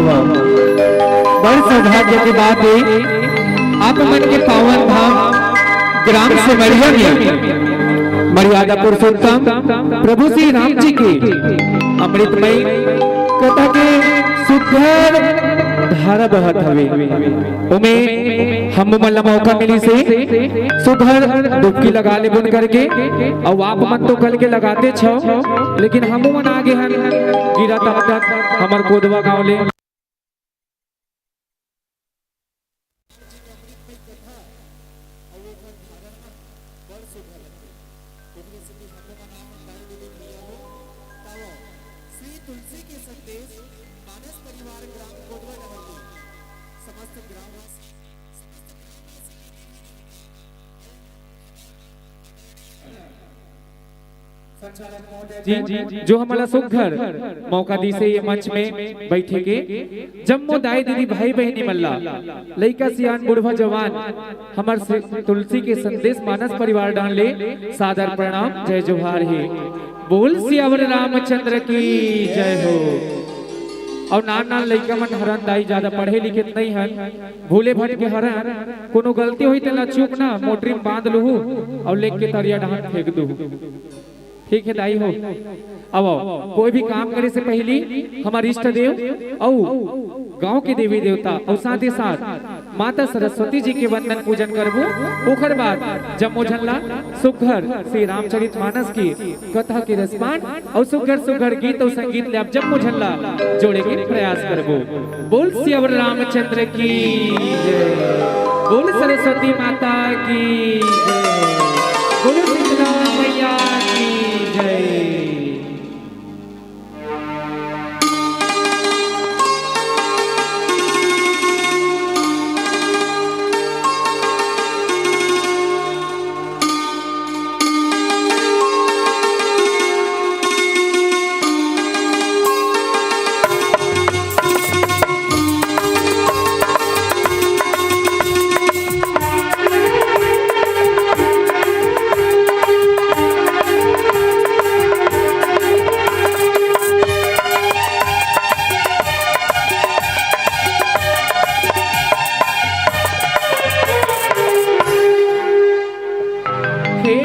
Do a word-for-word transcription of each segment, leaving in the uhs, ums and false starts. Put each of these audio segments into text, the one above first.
बड़ सौभाग्य के बात हे, आप मन के पावन धाम ग्राम सेमरिया में मर्यादा पुरुषोत्तम प्रभु श्री राम जी के अमृतमय कथा के सुघर धारा बहत हवे। ओमे हम मन ला मौका मिलिस हे सुघर डुबकी लगा लेबुन करके, अउ आप मन तो कल के लगाते छव, लेकिन हमू मन आगे हन गिरा तब तक हमर कोदवा गाँव ले। जी, जो हमला सुघर मौका दिसे ये मंच में बैठे के, जम्मो दाई दीदी भाई बहिनी मन ला, लइका सियान बुढ़वा जवान, हमर श्री तुलसी के संदेश मानस परिवार डाहन ले सादर प्रणाम, जय जोहार हे। बोल सियावर रामचंद्र की जय हो। अउ नान नान लइका मन हरन दाई, ज्यादा पढ़े लिखे नइ हन, भूले भटके हरन, कोनो गलती होही तेला चूक ना मोटरी में बांध लूहू अउ लेके तरिया डहान फेंक दूहू। ठीक हे दाई हो। अब आओ, कोई भी काम करे से पहिली हमर इष्ट देव अउ गांव के देवी देवता अउ साथ ही साथ माता सरस्वती जी के वंदन पूजन करबो। ओकर बाद जम्मो झन ला सुघर श्री रामचरित मानस की कथा के रसपान अउ सुघर सुघर गीत अउ संगीत ले आप जम्मो झन ला जोड़े के प्रयास करबो। बोल सियावर रामचंद्र की जय, बोल सरस्वती माता की जय, बोल शीतला मैया की जय। हे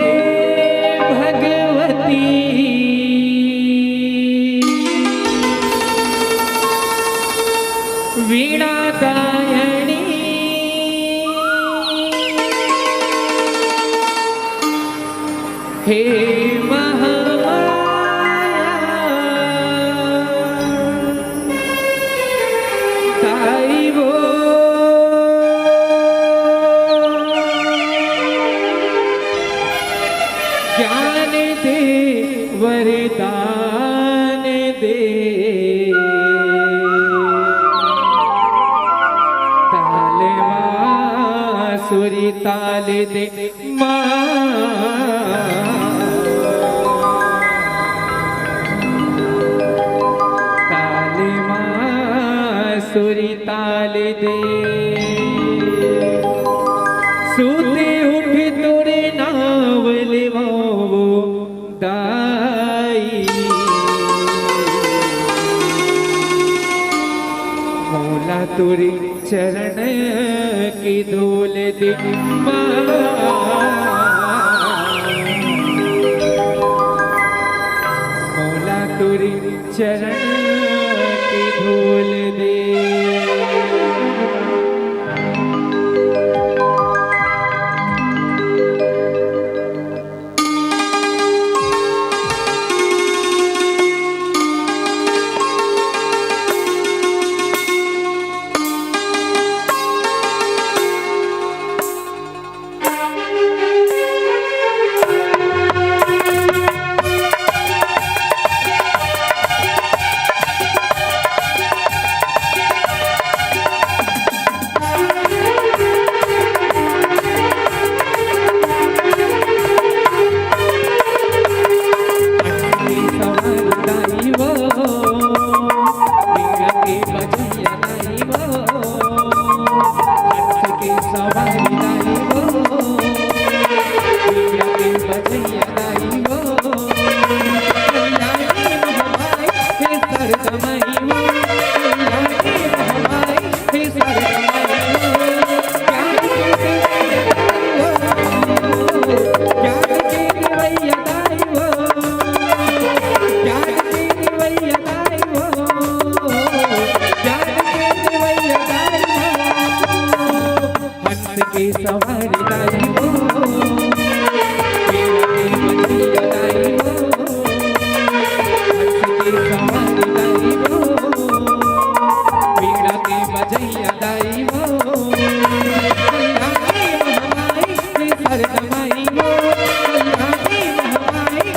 भगवती वीणा दायणी, हे महामाया ताई वो, ज्ञान दे वरदान दे, ताल मासुरी ताल दे। माँ, ताल मासुरी ताल दे। सुते उठ तोरे नाव लेवावो दाई। मोला तोरे चरण की धूल दे माँ। मोला तोरे चरण की धूल दे। सवारी दाई वो, बीड़ा के बजैया दाई वो, हंस के सवारी दाई वो, बीड़ा के बजैया दाई वो, कल्याणी महामाई, सरद माई वो, कल्याणी महामाई,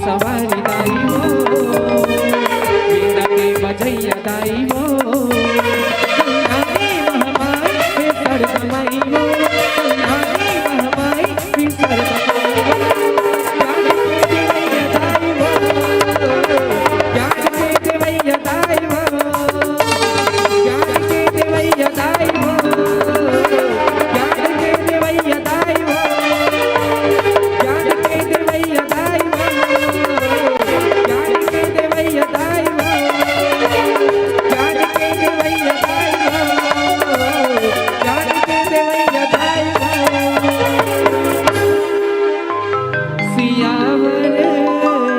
सवारी दाई वो, बीड़ा के बजैया दाई वो, कल्याणी महामाई, सरद माई वो, कल्याणी महामाई, सरद माई वो, ज्ञान के देवैया दाई वो, ज्ञान के देवैया दाई वो, ज्ञान के देवैया दाई वो, ज्ञान के देवैया दाई वो, ज्ञान के देवैया दाई वो, ज्ञान के देवैया दाई वो, ज्ञान के देवैया दाई वो, ज्ञान के देवैया दाई वो। सियावर राम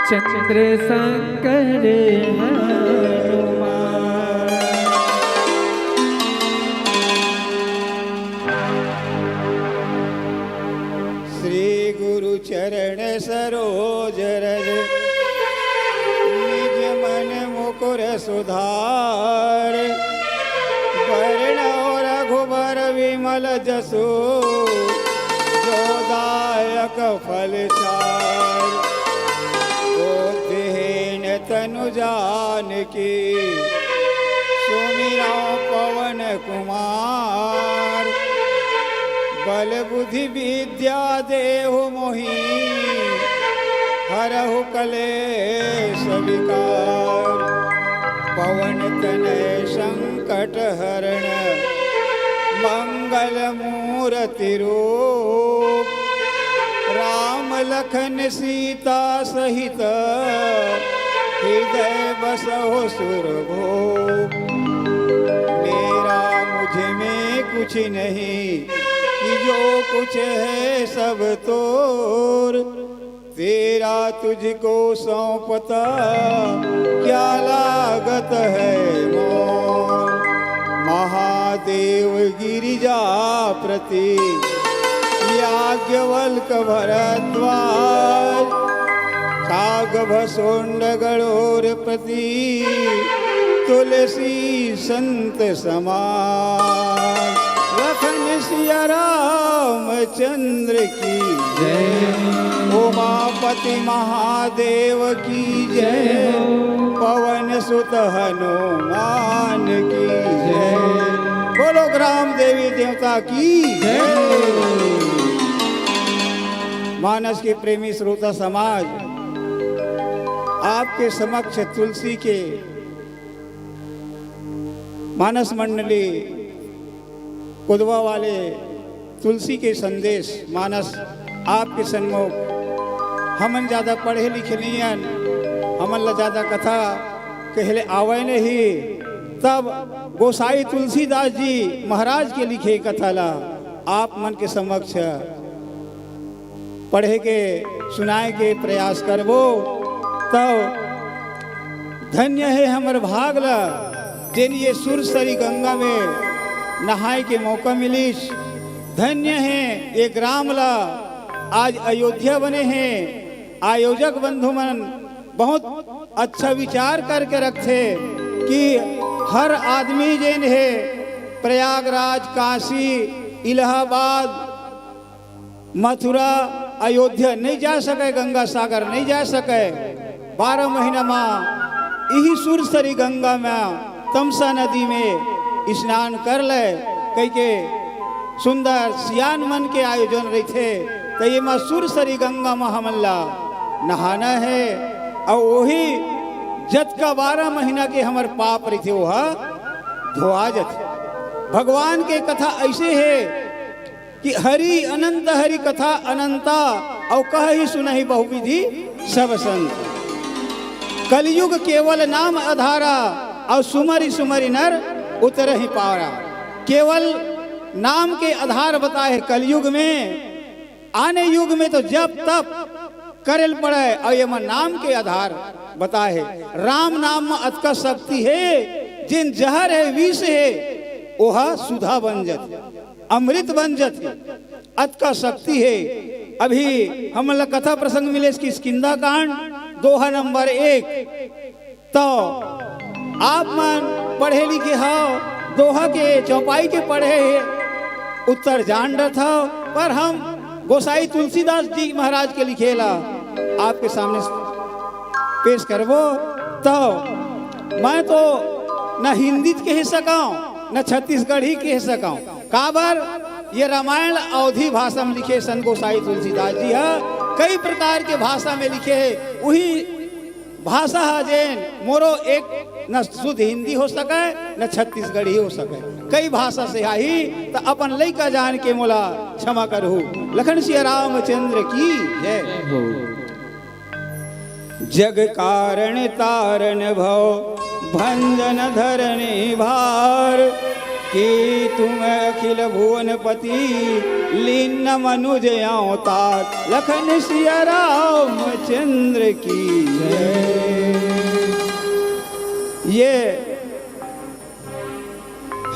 चंद्र संकर हनुमान। श्री गुरु चरण सरोज रज, निज मन मुकुर सुधार। बरनउँ रघुबर विमल जसु, जो दायक फल चार। बुद्धिहीन तनु जान की, सुमिरउँ पवन कुमार। बल बुद्धि विद्या देहु मोहि, हरहु कलेस विकार। पवन तनय संकट हरण, मंगल मूरति रूप। राम लखन सीता सहित हृदय बसहु सुरभूप। मेरा मुझ में कुछ नहीं कि जो कुछ है सब तोर। तेरा तुझको सौंपता क्या लागत है मोर। महादेव गिरिजा प्रति याज्ञवल्क भरद्वाज, काग भसोंड गणोर प्रति तुलसी संत समाज। लखन सिया रामचंद्र की जय। उमापति महादेव की जय। पवन सुत हनुमान की जय। बोलो ग्राम देवी देवता की जय। मानस के प्रेमी श्रोता समाज, आपके समक्ष तुलसी के मानस मंडली कोदवा वाले तुलसी के संदेश मानस आपके सन्मुख। हमन ज्यादा पढ़े लिखे नइ हन, हमन ला ज्यादा कथा कहले आवय नहीं, तब गोसाई तुलसीदास जी महाराज के लिखे कथा ला आप मन के समक्ष पढ़े के, सुनाए के प्रयास करबो। तब धन्य हे हमर भाग ला, जेन ये सुरसरी गंगा में नहाए के मौका मिलिस। धन्य हे ये ग्राम ला, आज अयोध्या बने हे। आयोजक बंधु मन बहुत अच्छा विचार करके रखथे कि हर आदमी जेन हे प्रयागराज, काशी, इलाहाबाद, मथुरा, अयोध्या नइ जा सकय, गंगा सागर नइ जा सकय, बारह महीना म इही सुरसरी गंगा म तमसा नदी में स्नान कर ले कहिके सुंदर सियान मन के आयोजन रहिथे। त ये म सुरसरी गंगा म हमन ला नहाना हे, अउ ओही जतका बारह महीना के हमर पाप रहिथे, ओहा धोआ जथे। भगवान के कथा ऐसे हे कि हरि अनंत हरि कथा अनंता, अउ कहहि सुनहि बहुविधि सब संत। कलयुग केवल नाम अधारा, अउ सुमरि सुमरि नर उतरहि पारा। केवल नाम के आधार बताए हे कलयुग में, आने युग में तो जप तप करे ल पड़े, अउ एमा नाम के आधार बताए हे। राम नाम म अतका शक्ति हे, जेन जहर हे, विष हे, ओहा सुधा बन जथे, अमृत बन जथे, अतका शक्ति हे। अभी हमन ला कथा प्रसंग मिले किष्किंधा कांड, दोहा नंबर एक। तो आप मन पढ़े लिखे हव, दोहा के चौपाई के पढ़े हे, उत्तर जान डरथव, पर हम गोसाई तुलसीदास जी महाराज के लिखे ला आपके सामने पेश करबो। तो मैं तो न हिंदी कह सकंव, न छत्तीसगढ़ी कह सकंव, काबर ये रामायण अवधी भाषा में लिखे सन गोसाई तुलसीदास जी ह। कई प्रकार के भाषा में लिखे हे, उही भाषा ह जेन मोरो एक न शुद्ध हिंदी हो सकय, न छत्तीसगढ़ी हो सकय, कई भाषा से आही, त अपन लइका जान के मोला क्षमा करहू। लखन सिया रामचंद्र की जय। जग कारण तारण भव भंजन धरणी भार, की तुम अखिल भुवनपति लीन मनुज अवतार। लखन सिया रामचंद्र की जय। ये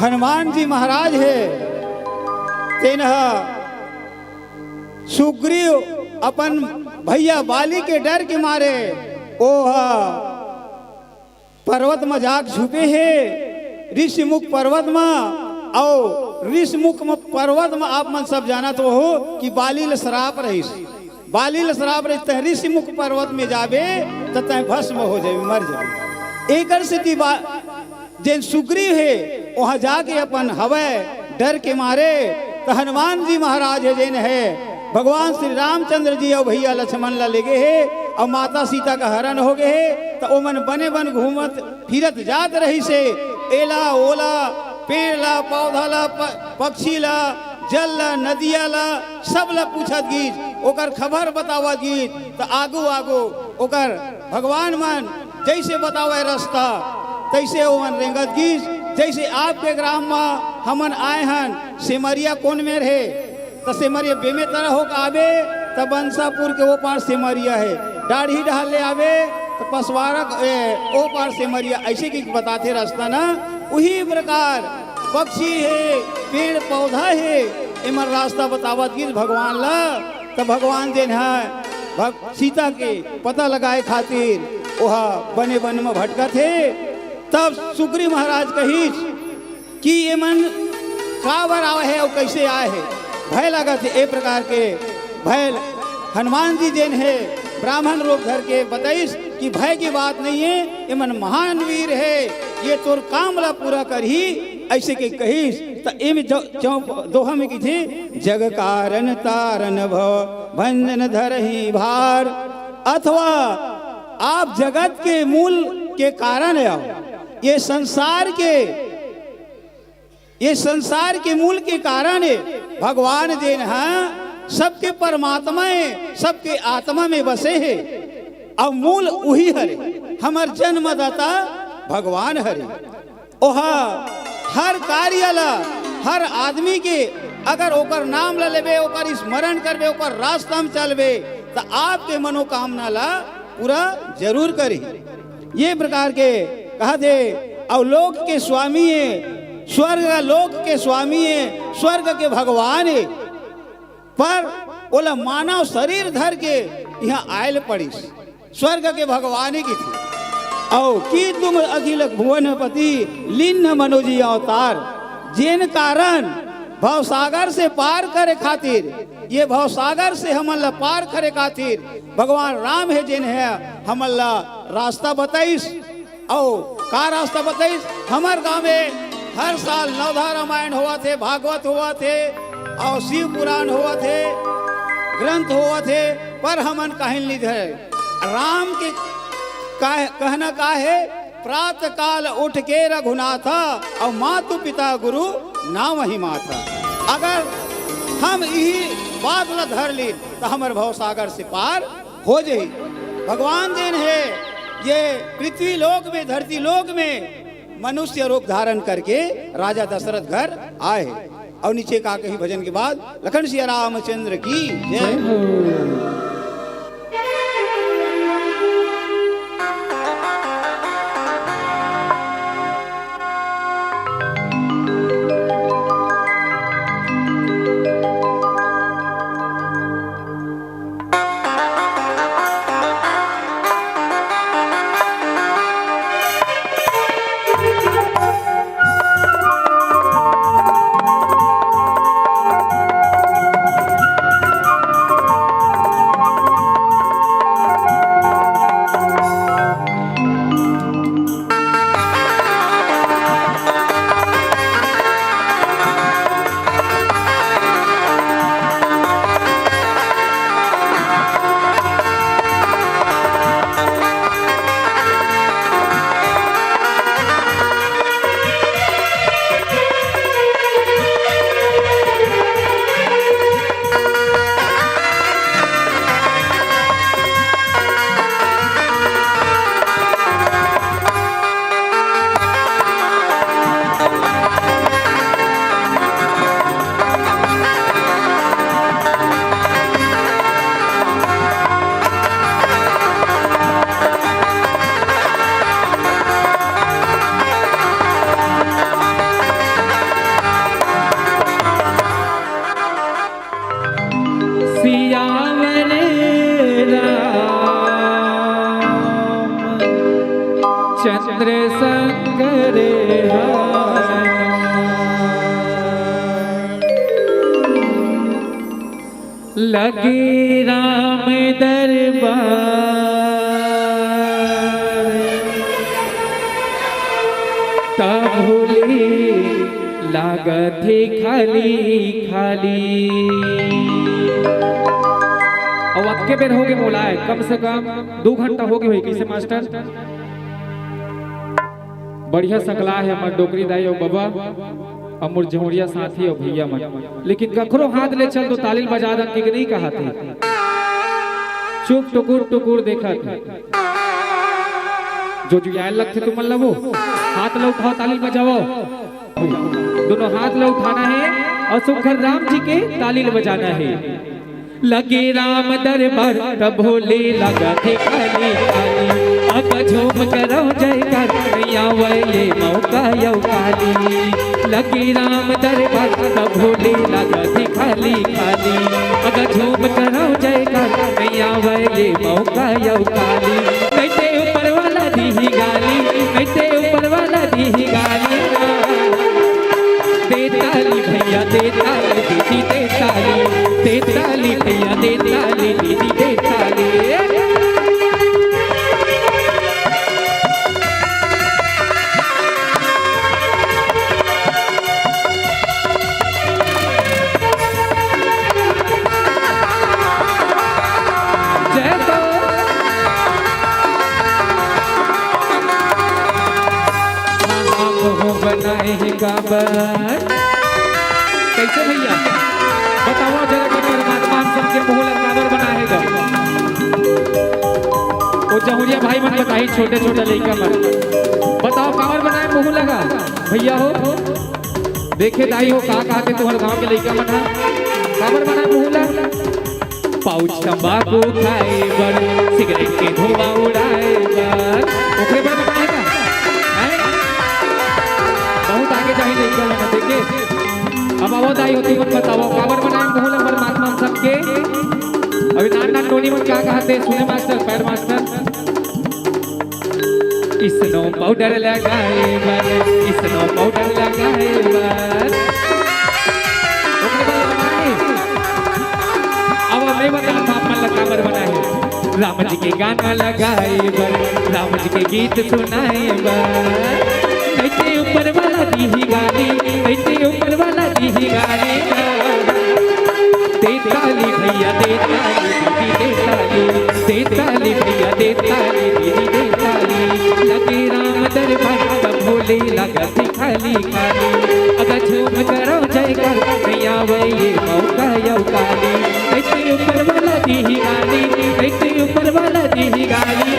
हनुमान जी महाराज हे, तेन ह सुग्रीव अपन भैया बाली के डर के मारे ओह पर्वत म जाके छुपे हे, ऋषिमुख पर्वत म। अउ ऋषिमुख म पर्वत म आप मन सब जानत हो कि बाली ल श्राप रहिस, बाली ल श्राप रहिस, तैं ऋषिमुख पर्वत में जाबे त तैं भस्म हो जाबे, मर जाबे। एकर सेती बा-, जेन सुग्रीव हे, वहां जाके अपन हवय, डर के मारे, त हनुमान जी महाराज हे, जेन हे, भगवान श्री रामचंद्र जी अउ भैया लक्ष्मण ला लेगे हे, अउ माता सीता का हरण हो गए हे, त ओमन बने बन घूमत फिरत जात रहिस हे, एला ओला, पेड़ ला, पौधा ला, प-, पक्षी ला, जल ला, नदिया ला, सब ला पूछत गिस, ओकर खबर बतावत गिस। त आगू आगू ओकर भगवान मन जैसे बतावे रास्ता, तैसे ओमन रेंगत गिस। जैसे आपके ग्राम म हमन आए हन, सेमरिया कोन मेर हे? त सेमरिया बेमेतरा होके आबे, त बंसापुर के ओ पार सेमरिया हे। डाढ़ी डहार ले आबे, त पसवारा, ए, ओ पार सेमरिया, ऐसे कि बताथे रास्ता ना। उही प्रकार पक्षी हे, पेड़ पौधा हे, एमन रास्ता बतावत गिस भगवान ला। त भगवान जेन ह भग-, सीता के पता लगाए खातिर ओहा बने बन म भटकत हे। तब सुग्रीव महाराज कहिस कि एमन काबर आए हे अउ कैसे आए हे? भय लगत हे। ए प्रकार के भय हनुमान जी जेन हे ब्राह्मण रूप धर के बताइस कि भय की बात नहीं है, एमन महान वीर हे, ये तोर काम ला पूरा करही, ऐसे के कहिस। त एमे जौ-, चौप-, दोहा में किथे, "जग कारण तारन भव भंजन धरही भार", अथवा आप जगत के मूल के कारण हो, ये संसार के, ये संसार के मूल के कारण हे। भगवान जेन ह सबके परमात्मा हे, सबके आत्मा में बसे हे, अउ मूल उही हरे, हमर जन्मदाता भगवान हरे। ओहा हर कार्य ला, हर आदमी के, अगर ओकर नाम ला लेबे, ओकर स्मरण करबे, ओकर रास्ता में चलबे, त आपके मनोकामना ला पूरा जरूर करही। ये प्रकार के कहत हे, अउ लोक के स्वामी हे, स्वर्ग लोक के स्वामी हे, स्वर्ग के भगवान हे, पर ओला मानव शरीर धर के इहाँ आयल पड़िस। स्वर्ग के भगवान ही किथे। अउ कि तुम अखिल भुवनपति लीन मनुज अवतार, जेन कारण भवसागर से पार करे खातिर, ये भवसागर से हमन ला पार करे खातिर भगवान राम हे, जेन हे हमन ला रास्ता बताइस। अउ का रास्ता बताइस? हमर गाँव में हर साल नवधा रामायण होवत हे, भागवत होवत हे, अउ शिव पुराण होवत हे, ग्रंथ होवत हे, पर हमन काहिल नहीं धरे। राम के का, कहना का हे, "प्रात काल उठ के रघुनाथा, अउ मातु पिता गुरु नाम ही माथा।" अगर हम इही बात ला धर ली, त हमर भवसागर से पार हो जाही। भगवान जेन हे, ये पृथ्वी लोक में, धरती लोक में मनुष्य रूप धारण करके राजा दशरथ घर आए हे। अउ नीचे का कही भजन के बाद, लखन सिया रामचंद्र की जय। जय हो। सियावर राम चंद्र संकर हनुमान। लगे राम दरबार तब भूली लागत हे खाली खाली। अउ अतके बेर होगे मोलाए, कम से कम दू घंटा होगे होही। कइसे मास्टर? बढ़िया सकला हे हमर डोकरी दाई अउ बबा। अब मोर जहुरिया साथी अउ भइया मन, लेकिन कखरो हाथ ले चल तो ताली ल बजा दन के नहीं कहत हे। चुप टुकुर टुकुर देखत हे। जो जुयाल लगथे तुमन ला वो हाथ ला उठाओ, ताली ल बजाओ। दोनों हाथ ला उठाना हे अउ सुघर राम जी के ताली ल बजाना हे। लगे राम दरबार त भोले लगथे खाली खाली। अगा झूम करव जयकार, नइ आवय ये मौका अउ काली। लगे राम दरबार त भोले लगथे खाली खाली। अगा झूम करव जयकार, नइ आवय ये मौका अउ काली। नइ ते ऊपर वाला दीही गाली, नइ ते ऊपर वाला दीही गाली। दे ताली भइया, दे ताली दीदी, दे ताली, दे ताली भइया, दे ताली दीदी, दे ताली। जय हो। हम हो बनाए हे काबर। कइसे भइया? बतावा जरा कि परमात्मा हम सबके मुँह ला काबर बनाए हे गा? वो जहुरिया भाई मन बताही, छोटे छोटे लइका मन। बतावा काबर बनाए मुँह ला गा? भइया हो, देखे दाई हो, का कहत हे तुँहर गाँव के लइका मन ह? काबर बनाए मुँह ला? पाउच तंबाकू खाए बर, सिगरेट के धुआं उड़ाए बर, ओकरे बर बनाए का? हैं? बहुत आगे जाही लइका मन, देखे। अब आवो दाई हो, तुमन बतावो, काबर बनाए मुँह ला परमात्मा सबके? अभी नान नान नोनी मन का कहत हे, सुने मास्टर, पैर मास्टर। स्नो पाउडर लगाए बर, स्नो पाउडर लगाए बर। ओकरे बाद बनाए। अब मैं बतात हँव आप मन ला काबर बनाए हे। राम जी के गाना लगाए बर, राम जी के गीत सुनाए बर। नइ ते ऊपर वाला दीही गाली, नइ ते ऊपर वाला दीही गाली। दे ताली भइया, दे ताली दीदी, दे ताली, दे ताली भइया, दे ताली दीदी, दे ताली। लगे राम दरबार त भोले लगथे खाली खाली। अगा झूम करव जयकार, नइ आवय ये मौका अउ काली। नइ ते ऊपर वाला दीही गाली, नइ ते ऊपर वाला दीही गाली।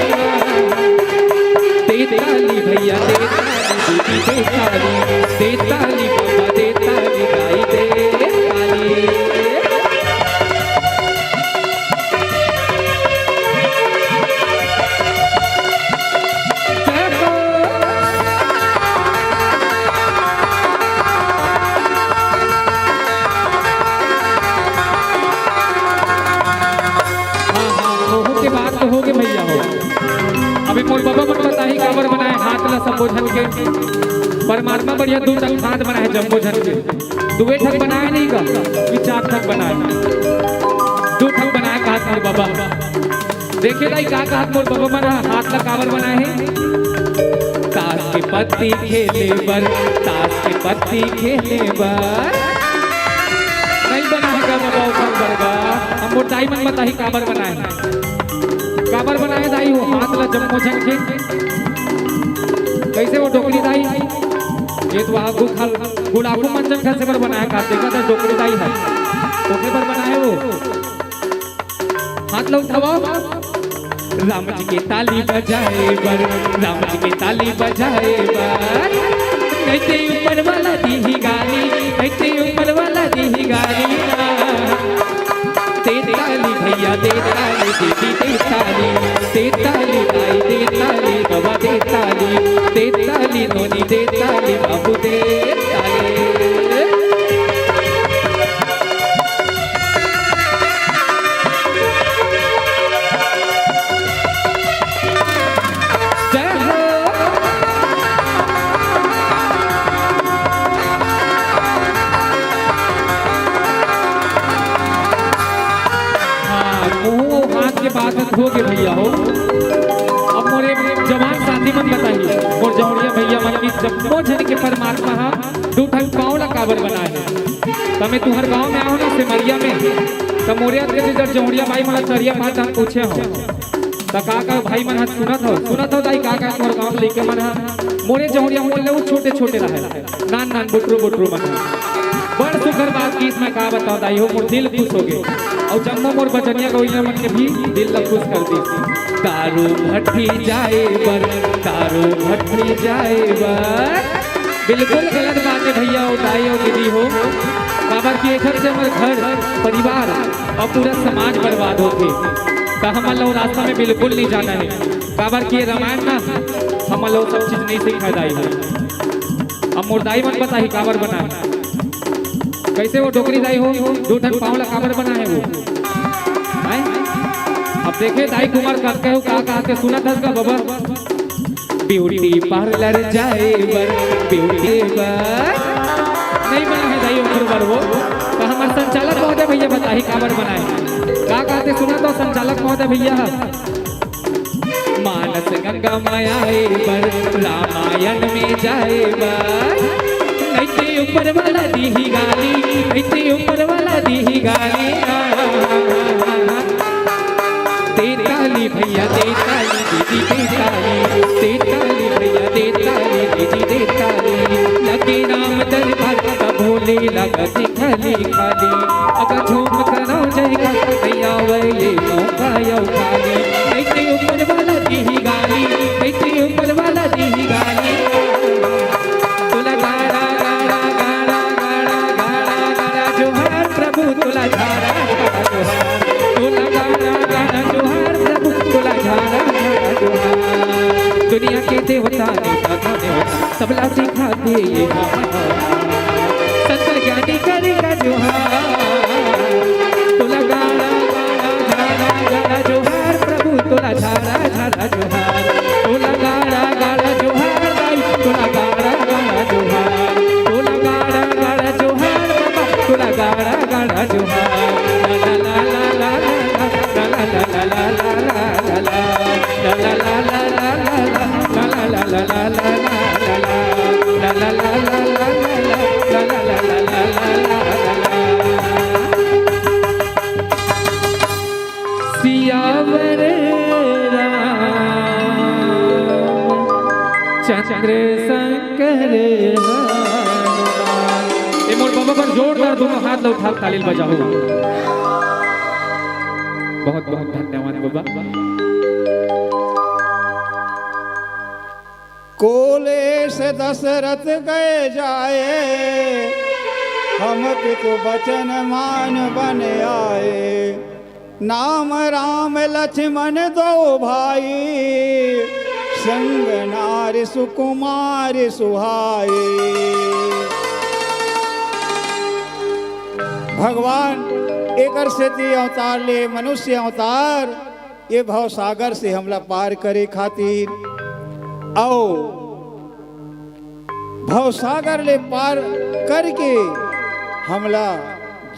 दे ताली भइया, दे ताली दीदी, दे ताली, दे ताली बाबा, दे ताली दाई, दे ताली। हाँ, हाँ, ओहू के बात तो होगे भइया हो। अभी मोर बबा मन बताही काबर बनाए हाथ ला सबो झन के। परमात्मा बढ़िया दू ठक हाथ बनाए जम्मो झन के। दुए ठक बनाए नहीं गा, कि चार ठक बनाए। दू ठक बनाए कहत मोर बबा। देखे दाई का कहत मोर बबा मन ह हाथ ला काबर बनाए हे? ताश के पत्ती खेले बर, ताश के पत्ती खेले बर। नहीं बनाए गा बबा ओखर बर गा। अब मोर दाई मन बताही काबर बनाए हे। काबर बनाए दाई हो हाथ ला जम्मो झन के? कइसे वो डोकरी दाई? ये तो आगू खल गुड़ाखू मंजन खसे बर बनाए का, देखा था डोकरी दाई ह। ओकरे बर बनाए वो। हाथ ला उठावा। राम जी के ताली बजाए बर, राम जी के ताली बजाए बर। नइ ते ऊपर वाला दीही गाली, नइ ते ऊपर वाला दीही गाली। दे ताली भइया, दे ताली दीदी, दे ताली, दे ताली दाई, दे ताली बाबा, दे ताली, दे ताली नोनी, दे ताली बाबू, दे ताली। जय हो। हाँ, मुँह हाथ के बात होगे भइया हो। अब मोरे जवान साथी मन बताही, मोर जहुरिया भइया मन की जम्मो झन के परमात्मा ह दू ठन पाँव ला काबर बनाए हे। त मैं तुँहर गाँव में आए हँव ना, सेमरिया में, त मोरे अतके से जब जहुरिया भाई मन ला तरिया पार तक पूछे हँव, त का का भाई मन ह सुनत हव, सुनत हव दाई, का का तुँहर गाँव के लइका मन ह मोरे जहुरिया मोर ले वो छोटे छोटे रहे, नान नान बुटरू बुटरू मन। बड़ सुघर बात किहिस, मैं का बतावं दाई हो, मोर दिल खुश हो गे। अउ जम्मो मोर बचनिया गवइया मन के भी दिल ला खुश कर दिस। दारू भट्ठी जाए बर, दारू भट्ठी जाए बर। बिल्कुल गलत बात हे भइया अउ दाई अउ दीदी हो, काबर कि एखर से हमर घर परिवार अउ पूरा समाज बर्बाद होथे। त हमन ला वो रास्ता में बिल्कुल नइ जाना हे, काबर कि ये रामायण ना हमन ला वो सब चीज नइ सिखाय दाई हो। अब मोर दाई मन बताही काबर बनाए, कइसे वो डोकरी दाई हो, दू ठन पाँव ला काबर बनाए वो, हैं? अब देखे दाई कुमार कब कहे का कहा के सुनत हस का बबा? ब्यूटी पार्लर जाए बर, ब्यूटी बर। नइ बना हे दाई ओकर बर वो। त हमर संचालक महोदय भइया बताही काबर बनाए। का कहत हे सुनत हस संचालक महोदय भइया? मानस गंगा माया आए बर, रामायण में जाए बर। नइते ऊपर वाला दीही गाली, नइते ऊपर वाला दीही गाली। दे ताली भइया, दे ताली दीदी, दे ताली, दे ताली भइया, दे ताली दीदी, दे ताली। लगे राम दरबार त भोले लगथे खाली खाली। अगर झूम करो जयकार, नइ आवे ये मौका अउ खाली। नइते ऊपर वाला दीही गाली, नइते ऊपर वाला दीही गाली। तोला गाड़ा, गाड़ा, गाड़ा, गाड़ा, गाड़ा, गाड़ा जोहार प्रभु, तोला झाड़ा, झाड़ा जोहार। तोला गाड़ा, गाड़ा जोहार प्रभु, तोला झाड़ा, झाड़ा जोहार। दुनिया के देवता, देवता, देवता, सबला सिखाथे ये संत ज्ञानी करे का जोहार। तोला गाड़ा, गाड़ा, गाड़ा, गाड़ा जोहार प्रभु, तोला झाड़ा, झाड़ा जोहार। तोला गाड़ा, गाड़ा जोहार दाई, तोला गाड़ा, गाड़ा जोहार। तोला गाड़ा, गाड़ा जोहार बाबा, तोला गाड़ा, गाड़ा जोहार। ला, ला, ला, ला, ला, ला, ला, ला, ला, ला, ला, ला, ला, ला। सियावर रामचंद्र संकर हनुमान। ए मोर बाबा बर जोरदार दोनों हाथ ला उठा के ताली बजाओ। बहुत बहुत धन्यवाद बाबा। कोसलेस दसरथ गए जाए, हम पितु बचन मान बन आए। नाम राम लक्ष्मण दो भाई, संग नारि सुकुमारि सुहाई। भगवान एकर सेती अवतार ले, मनुष्य अवतार, ये भवसागर से हमला पार करे खातिर, अउ भवसागर ले पार करके हमला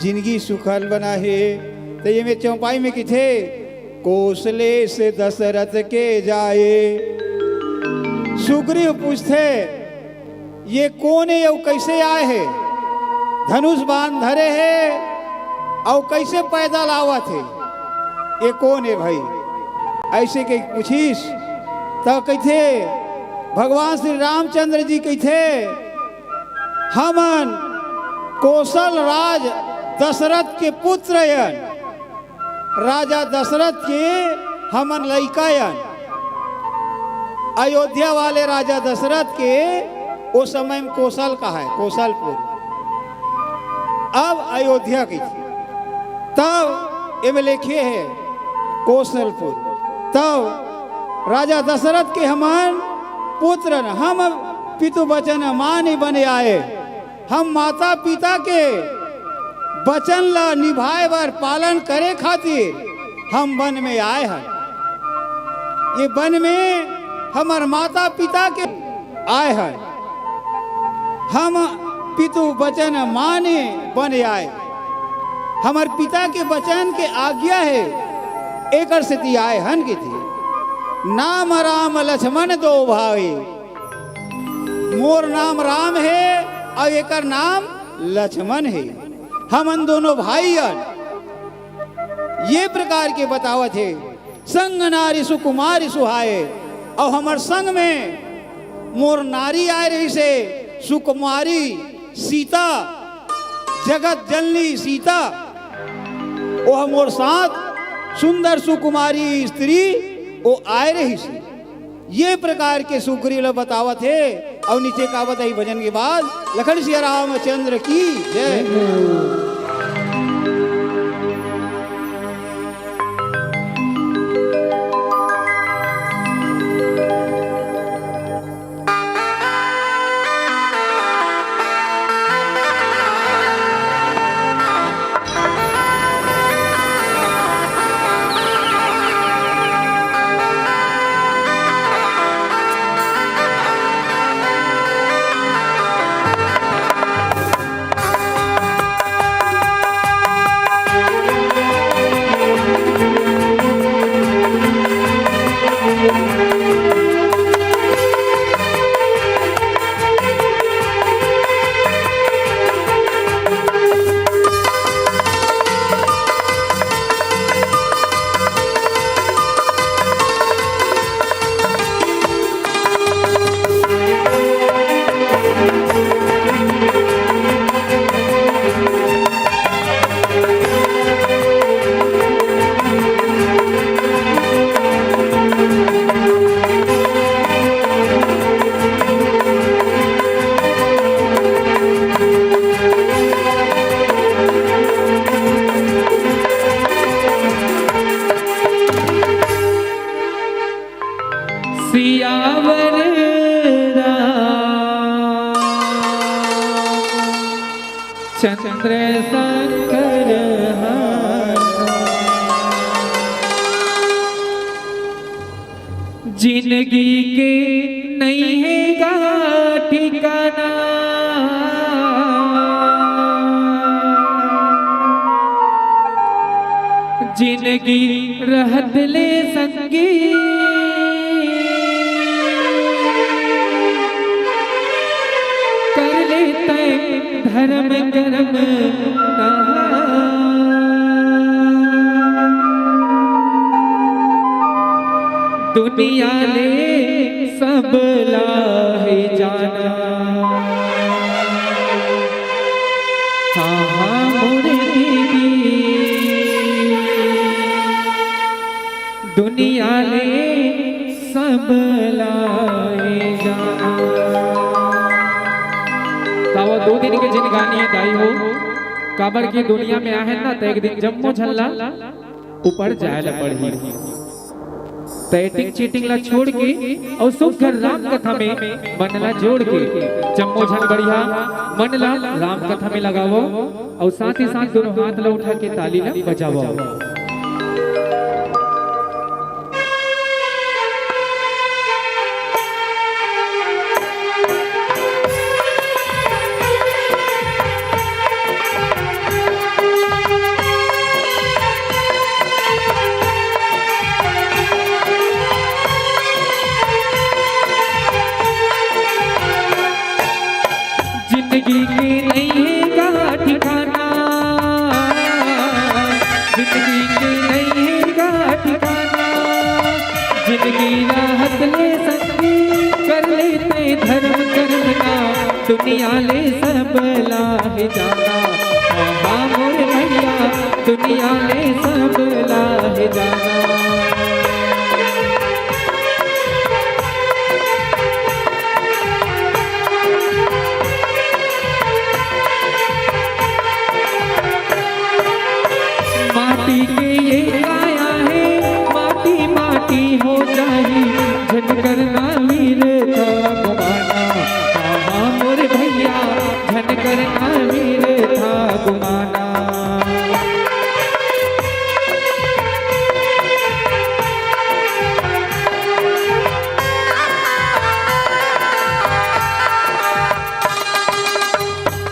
जिनगी सुखल बना हे। त ये में चौपाई में किथे, कोसलेस दसरथ के जाए। सुग्रीव पूछथे, ये कोन हे अउ कइसे आए हे? धनुष बाण धरे हे अउ कइसे पैदल आवत हे? ये कोन हे भाई? अइसे के पूछिस त कहिथे, भगवान श्री रामचंद्र जी कहिथे, हमन कोसल राज दसरथ के पुत्र अयन। राजा दसरथ के हमन लइका अयन। अयोध्या वाले राजा दसरथ के ओ समय में कोसल कहाय, कोसलपुर, अब अयोध्या की। तब एमे लिखे हे कोसलपुर। तब राजा दसरथ के हमन पुत्र न, हम पितु बचन मानि बन आए। हम माता पिता के बचन ला निभाए बर, पालन करे खातिर हम वन में आए हन। ये वन में हमर माता पिता के आए हन। हम पितु बचन मानि बन आए। हमर पिता के बचन के आज्ञा हे, एकर सेती आए हन कहिथे। नाम राम लक्ष्मण दो भाई। मोर नाम राम हे अउ एकर नाम लक्ष्मण हे। हमन दोनों भाई अन। ये प्रकार के बतावत हे, संग नारी सुकुमारी सुहाए। अउ हमर संग में मोर नारी आय रहिसे, सुकुमारी सीता, जगत जननी सीता, ओह मोर साथ सुंदर सुकुमारी स्त्री ओ आय रहिसे। ये प्रकार के सुग्रीव ल बतावत हे। अउ नीचे का बताही भजन के बाद, लखन सिया रामचंद्र की जय। सियावर राम चंद्र शंकर हनुमान। जिनगी के नइ हे गा ठिकाना, जिनगी रहत ले संगी, कर ले तैं धरम करम ना। दुनिया ले सबला हे जाना। हाँ, हाँ, मोर दीदी। दुनिया ले सबला हे जाना। त वो दू दिन के जिनगानी हे दाई हो, काबर के दुनिया में आहे ना, त एक दिन जम्मो झन ला ऊपर जाय ला पड़ही। त एटिंग चीटिंग ला छोड़ के अउ सुग्घर राम कथा में मन ला जोड़ के जम्मो झन बढ़िया मन ला राम कथा में लगावो अउ साथ ही साथ दोनों हाथ ला उठा के ताली ला बजावो। जिंदगी के नइ हे गा ठिकाना, जिंदगी के नइ हे गा ठिकाना, जिंदगी राहत ले संगी, कर ले तैं धरम करम ना, दुनिया ले सबला हे जाना। हाँ, हाँ, मोर भैया, दुनिया ले सबला हे जाना। माटी के ये काया हे, माटी माटी हो जाही, झन करना वीरता गुमाना। हाँ, हाँ, मोर भैया, झन करना वीरता गुमाना।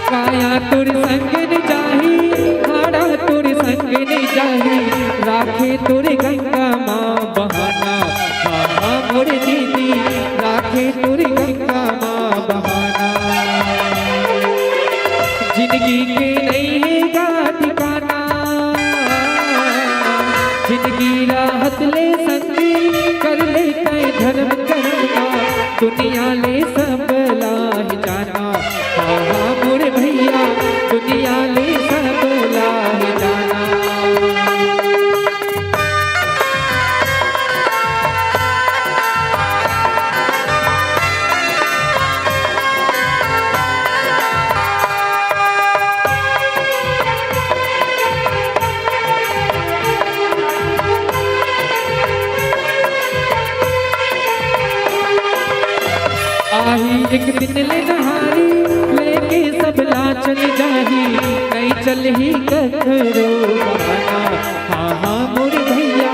काया तोर संग न जाही, हाड़ा तोर संग न जाही, राखे तोर गंगा माँ बहाना। हाँ, हाँ, मोर दीदी, राखे तोर गंगा माँ बहाना। जिंदगी के नइ हे गा ठिकाना, जिंदगी राहत ले संगी, कर ले तैं धरम करम ना। दुनिया ले सब ला ही जाना, हाँ, हाँ, मोरे भैया, दुनिया ले सब ला ही जाना। आही एक दिन ले नहारी, लेके सब ला चल जाही, नइ चलही कखरो बहाना। हाँ, हाँ, मोर भैया,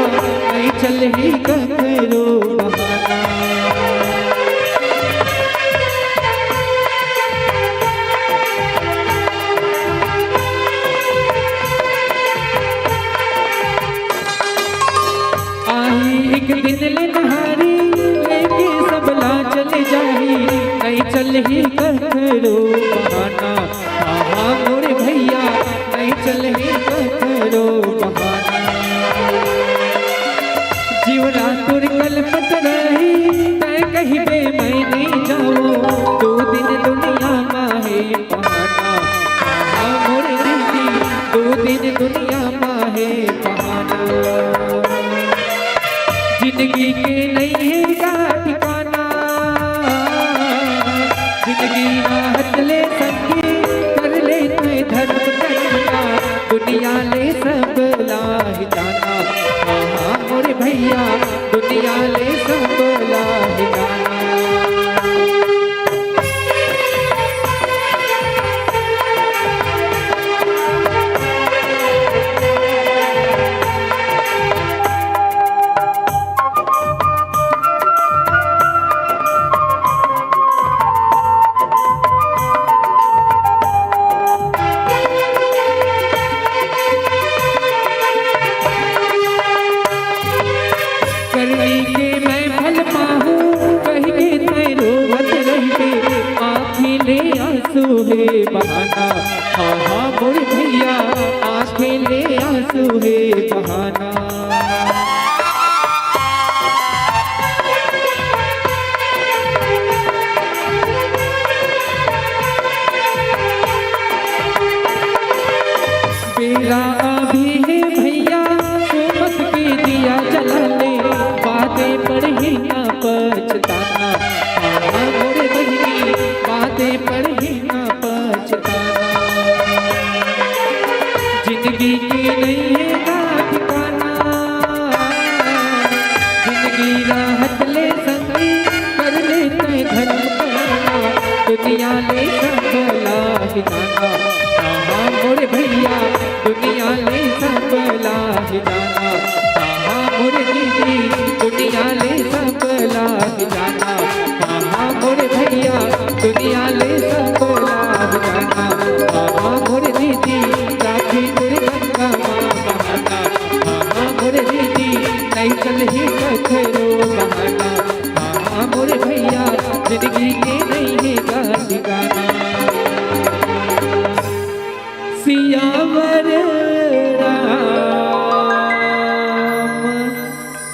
नइ चलही कखरो बहाना। आही एक दिन ले नहारी, लेके सब ला चल जाही, नइ चलही कखरो बहाना। हाँ, हाँ, मोर भैया, नइ चलही कखरो बहाना। जीवना तोर कलपत रही, तैं कहिबे मैं नइ जावों, दू दिन दुनिया मा हे पहाना। हाँ, हाँ, मोर दीदी, दू दिन दुनिया मा हे पहाना। जिंदगी के नइ हे गा ठिकाना, जिंदगी राहत ले संगी, कर ले तैं धर्म करना, दुनिया ले सब ला ही जाना। हाँ, हाँ, मोर भैया, दुनिया ले सब ला ही जाना। करनी के मैं फल पाहूँ, कहि के तैं रोवत रहिबे, आँखी ले आँसू हे बहाना। हाँ, हाँ, मोर भैया, आँखी ले आँसू हे बहाना। बेरा अभी हे भैया, सोमत के दिया जला ले, बादे पड़ही ना पछताना। हाँ, मोर बहिनी, बादे पड़ही ना पछताना। जिंदगी के नइ हे गा ठिकाना, जिंदगी राहत ले संगी, कर ले तैं धर्म करना, दुनिया ले सब ला ही जाना। हाँ, हाँ, मोर भैया, दुनिया ले सब ला ही जाना। हाँ, हाँ, मोर दीदी, दुनिया ले सब ला ही जाना। हाँ, हाँ, मोर भैया, दुनिया ले सब ला ही जाना। हाँ, हाँ, मोर दीदी, राखी तोर गंगा मा बहाना। हाँ, हाँ, मोर दीदी, नइ चलही कखरो बहाना। हाँ, हाँ, मोर भैया, जिंदगी के नइ हे गा ठिकाना। सियावर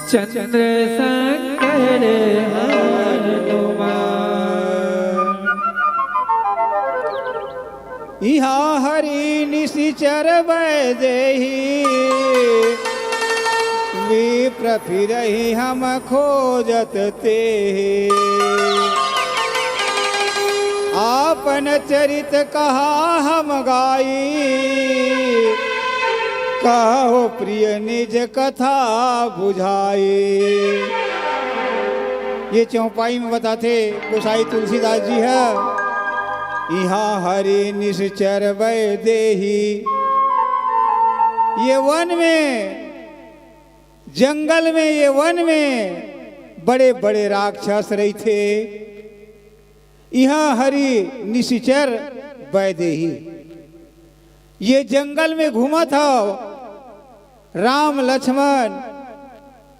रामचंद्र शंकर हनुमान। इहाँ हरि निसिचर वैदेही, विप्र फिरहिं हम खोजत तेहि। आपन चरित कहा हम गाई, कहो प्रिय निज कथा बुझाई। ये चौपाई में बताथे गोसाई तुलसीदास जी ह, इहाँ हरि निसिचर वैदेही। ये वन में, जंगल में, ये वन में बड़े-बड़े राक्षस रहिथे। इहाँ हरि निसिचर वैदेही। ये जंगल में घूमत हव, राम लक्ष्मण,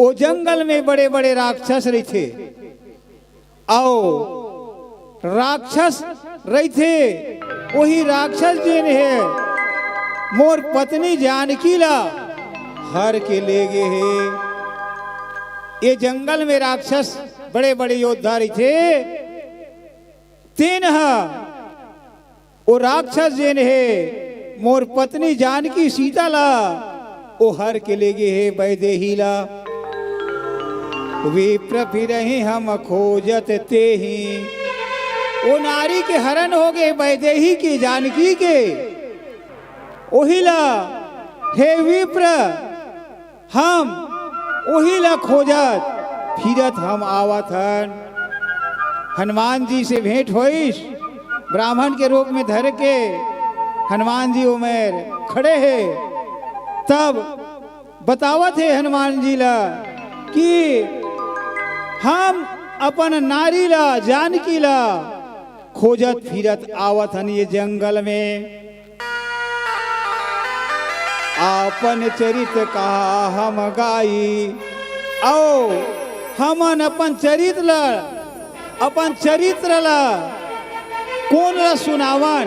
ओ जंगल में बड़े-बड़े राक्षस रहिथे। अउ राक्षस रहिथे, ओही राक्षस जेन हे, मोर पत्नी जानकी ला हर के ले गे हे। ये जंगल में राक्षस बड़े बड़े योद्धा रहिथे। तेन ह ओ राक्षस जेन हे मोर पत्नी जानकी सीता ला ओ हर के लेगे हे बैदेही ला। विप्र फिरहि हम खोजत तेहि, ओ नारी के हरन होगे बैदेही के, जानकी के। ओही ला, हे विप्र, हम ओही ला खोजत फिरत हम आवत हन। हनुमान जी से भेंट होइस, ब्राह्मण के रूप में धर के हनुमान जी ओमेर खड़े हे। तब बतावत हे हनुमान जी ला कि हम अपन नारी ला, जानकी ला खोजत फिरत आवत हन ये जंगल में। आपन चरित कहा हम गाई, अउ हमन अपन चरित ल, अपन चरित्र ल कोन ल सुनावन,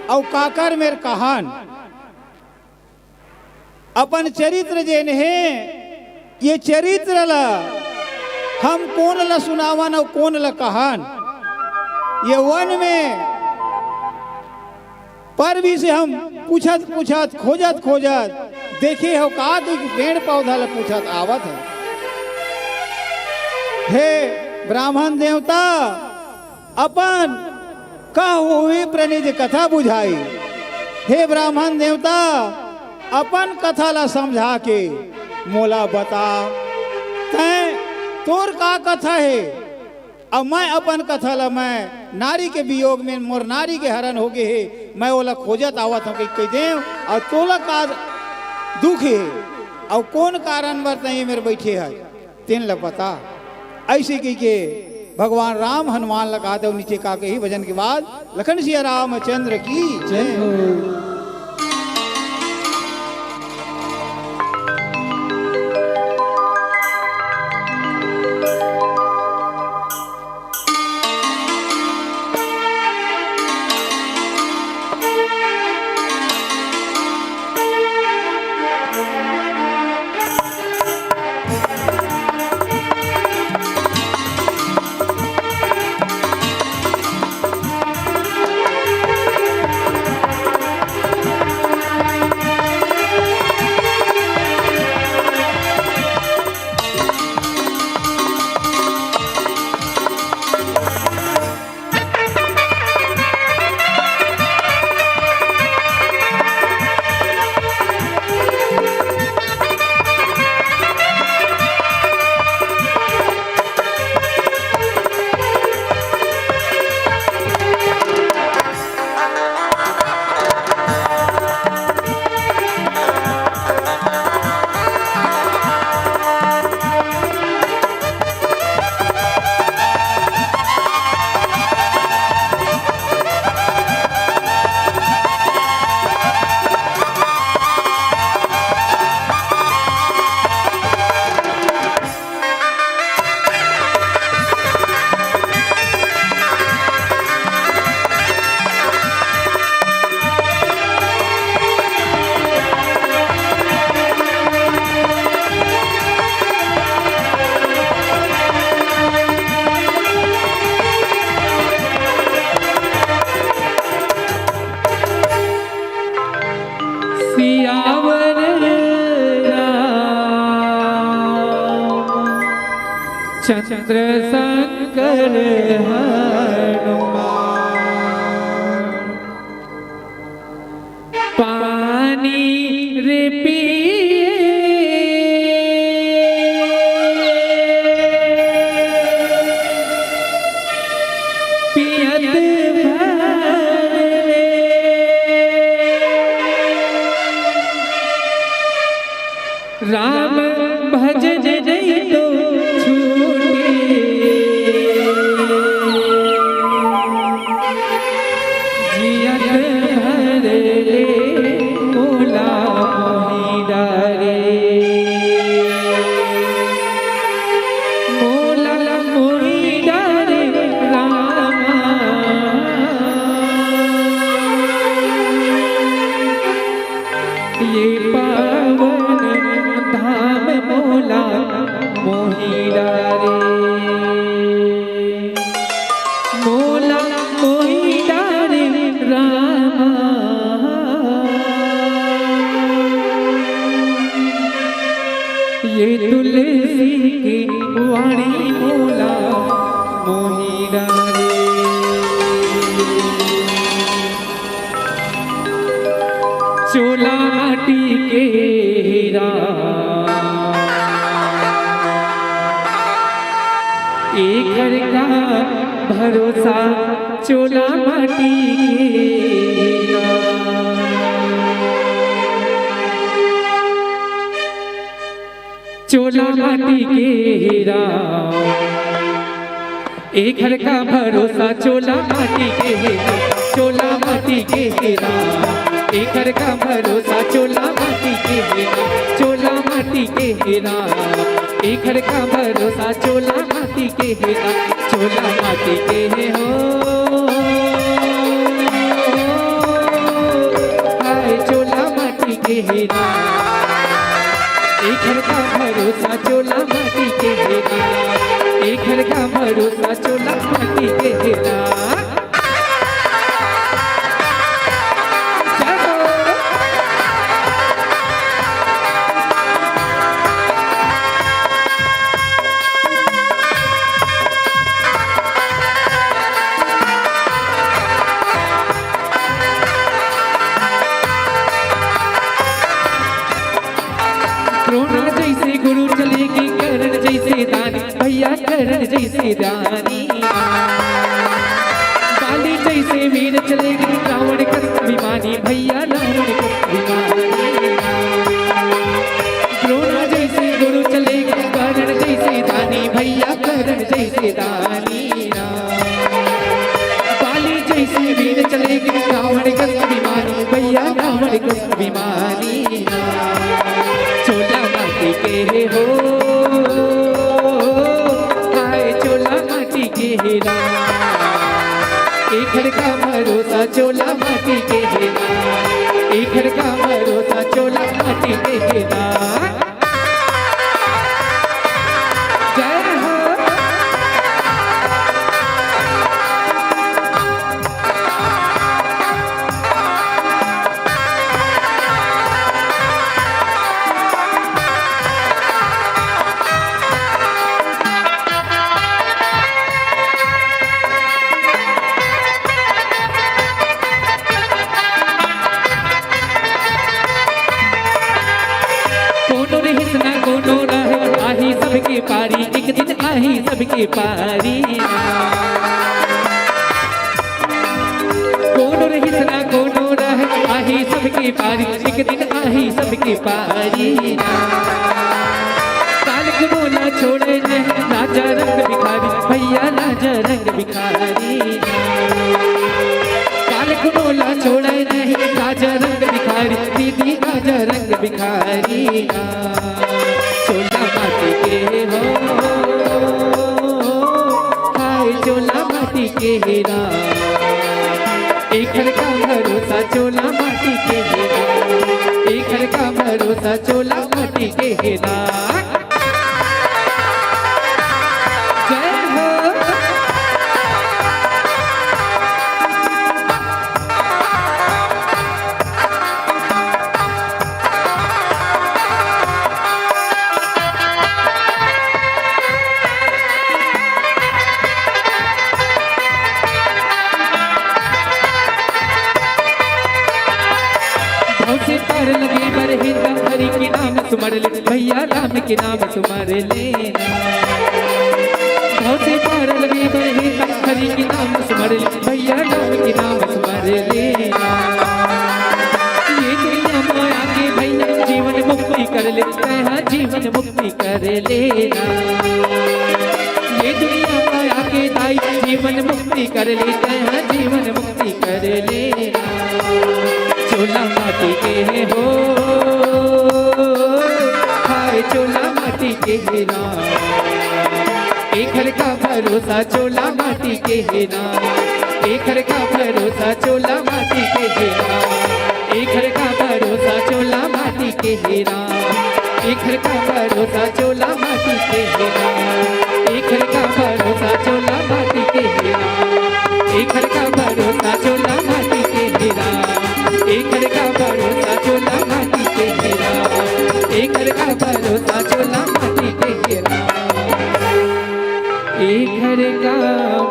अउ काकर मेर कहन। अपन चरित्र जेन हे, ये चरित्र ल हम कोन ल सुनावन अउ कोन ल कहन। ये वन में परभी से हम पूछत पूछत, खोजत खोजत देखे हो का, तो पेड़ पौधा ल पूछत आवत हे। हे ब्राह्मण देवता, अपन कह हुई प्रणिज कथा बुझाई। हे ब्राह्मण देवता, अपन कथा ला समझा के मोला बता, तैं तोर का कथा हे? अब मैं अपन कथा ला, मैं नारी के वियोग में, मोर नारी के हरण हो गे हे, मैं ओला खोजत आवत हूँ कहि, कहि देव, अउ तोला का दुख हे, अउ कोन कारण बर तैं मेर बैठे हस? तेन ल पता। अइसे कहिके भगवान राम हनुमान ल कहत हे, अउ नीचे का कही भजन के बाद, लखन सिया रामचंद्र की जय हो। सियावर राम चंद्र संकर हनुमान। पानी रे पिए पियत भर ले। राम भजन नहीं तो छूटे। जियत भर ले मोला मोहि डारे। मोला मोहि डारे रामा। ये पावन धाम मोला मोहि ये तुलसी की वाणी मोला मोही डारे। चोला माटी के हीरा, एखर का भरोसा, चोला माटी के हीरा। चोला माटी के हीरा, एखर का भरोसा, चोला माटी के हीरा, चोला माटी के हीरा, एखर का भरोसा, चोला माटी के हीरा, चोला माटी के हीरा, एखर का भरोसा, चोला माटी के हीरा, चोला माटी के हे हो, हाय चोला माटी के हीरा। एखर का भरोसा, चोला माटी के हीरा, एखर का भरोसा, चोला माटी के हीरा। जय हो। द्रोणा जैसे गुरु चलेगी, कर्ण जैसे दानी, भैया कर्ण जैसे दानी। बाली जैसे वीर चलेगी, रावण कस अभिमानी, भैया रावण कस अभिमानी। द्रोणा जैसे गुरु चलेगी, कर्ण जैसे दानी, भैया कर्ण जैसे दानी। बाली जैसे वीर चलेगी, रावण कस अभिमानी, भैया रावण कस अभिमानी। चोला माटी के हे हो, हाय चोला माटी के हीरा। एखर का भरोसा, चोला माटी के हीरा, एखर का भरोसा, चोला माटी के हीरा। जय हो। कोनो रिहिस ना कोनो रहे, आही सबके पारी, एक दिन आही सबके पारी। कोनो रिहिस ना कोनो रहे, आही सबके पारी, एक दिन आही सबके पारी। काल कोनो ला छोड़े नहीं, राजा रंग भिखारी, भैया राजा रंग भिखारी। काल कोनो ला छोड़े नहीं, राजा रंग भिखारी, दीदी राजा रंग भिखारी। चोला माटी के हो, हाय चोला माटी के हीरा। एखर का भरोसा, चोला माटी के हीरा, एखर का भरोसा, चोला माटी के हीरा। जय हो। भव से पार लगे बर हे त हरि के नाम सुमर ले, भैया राम के नाम सुमर लेना। भव से पार लगे बर हे त हरि के नाम सुमर ले, भैया राम के नाम सुमर लेना। ये दुनिया माया के भैया जीवन मुक्ति कर ले, तैं हा जीवन मुक्ति कर लेना। ये दुनिया माया के दाई जीवन मुक्ति कर ले, तैं हा जीवन मुक्ति कर लेना। चोला माटी के हे हो, हाय चोला माटी के हे राम। एखर का भरोसा, चोला माटी के हे राम। एखर का भरोसा, चोला माटी के हे राम। एखर का भरोसा, चोला माटी के हे राम। एखर का भरोसा, चोला माटी के हे राम। एखर का भरोसा, चोला माटी के हे राम। एखर का भरोसा, चोला माटी के हे राम। एखर का भरोसा, चोला माटी के हे राम। एखर का भरोसा, चोला माटी के हीरा। एखर का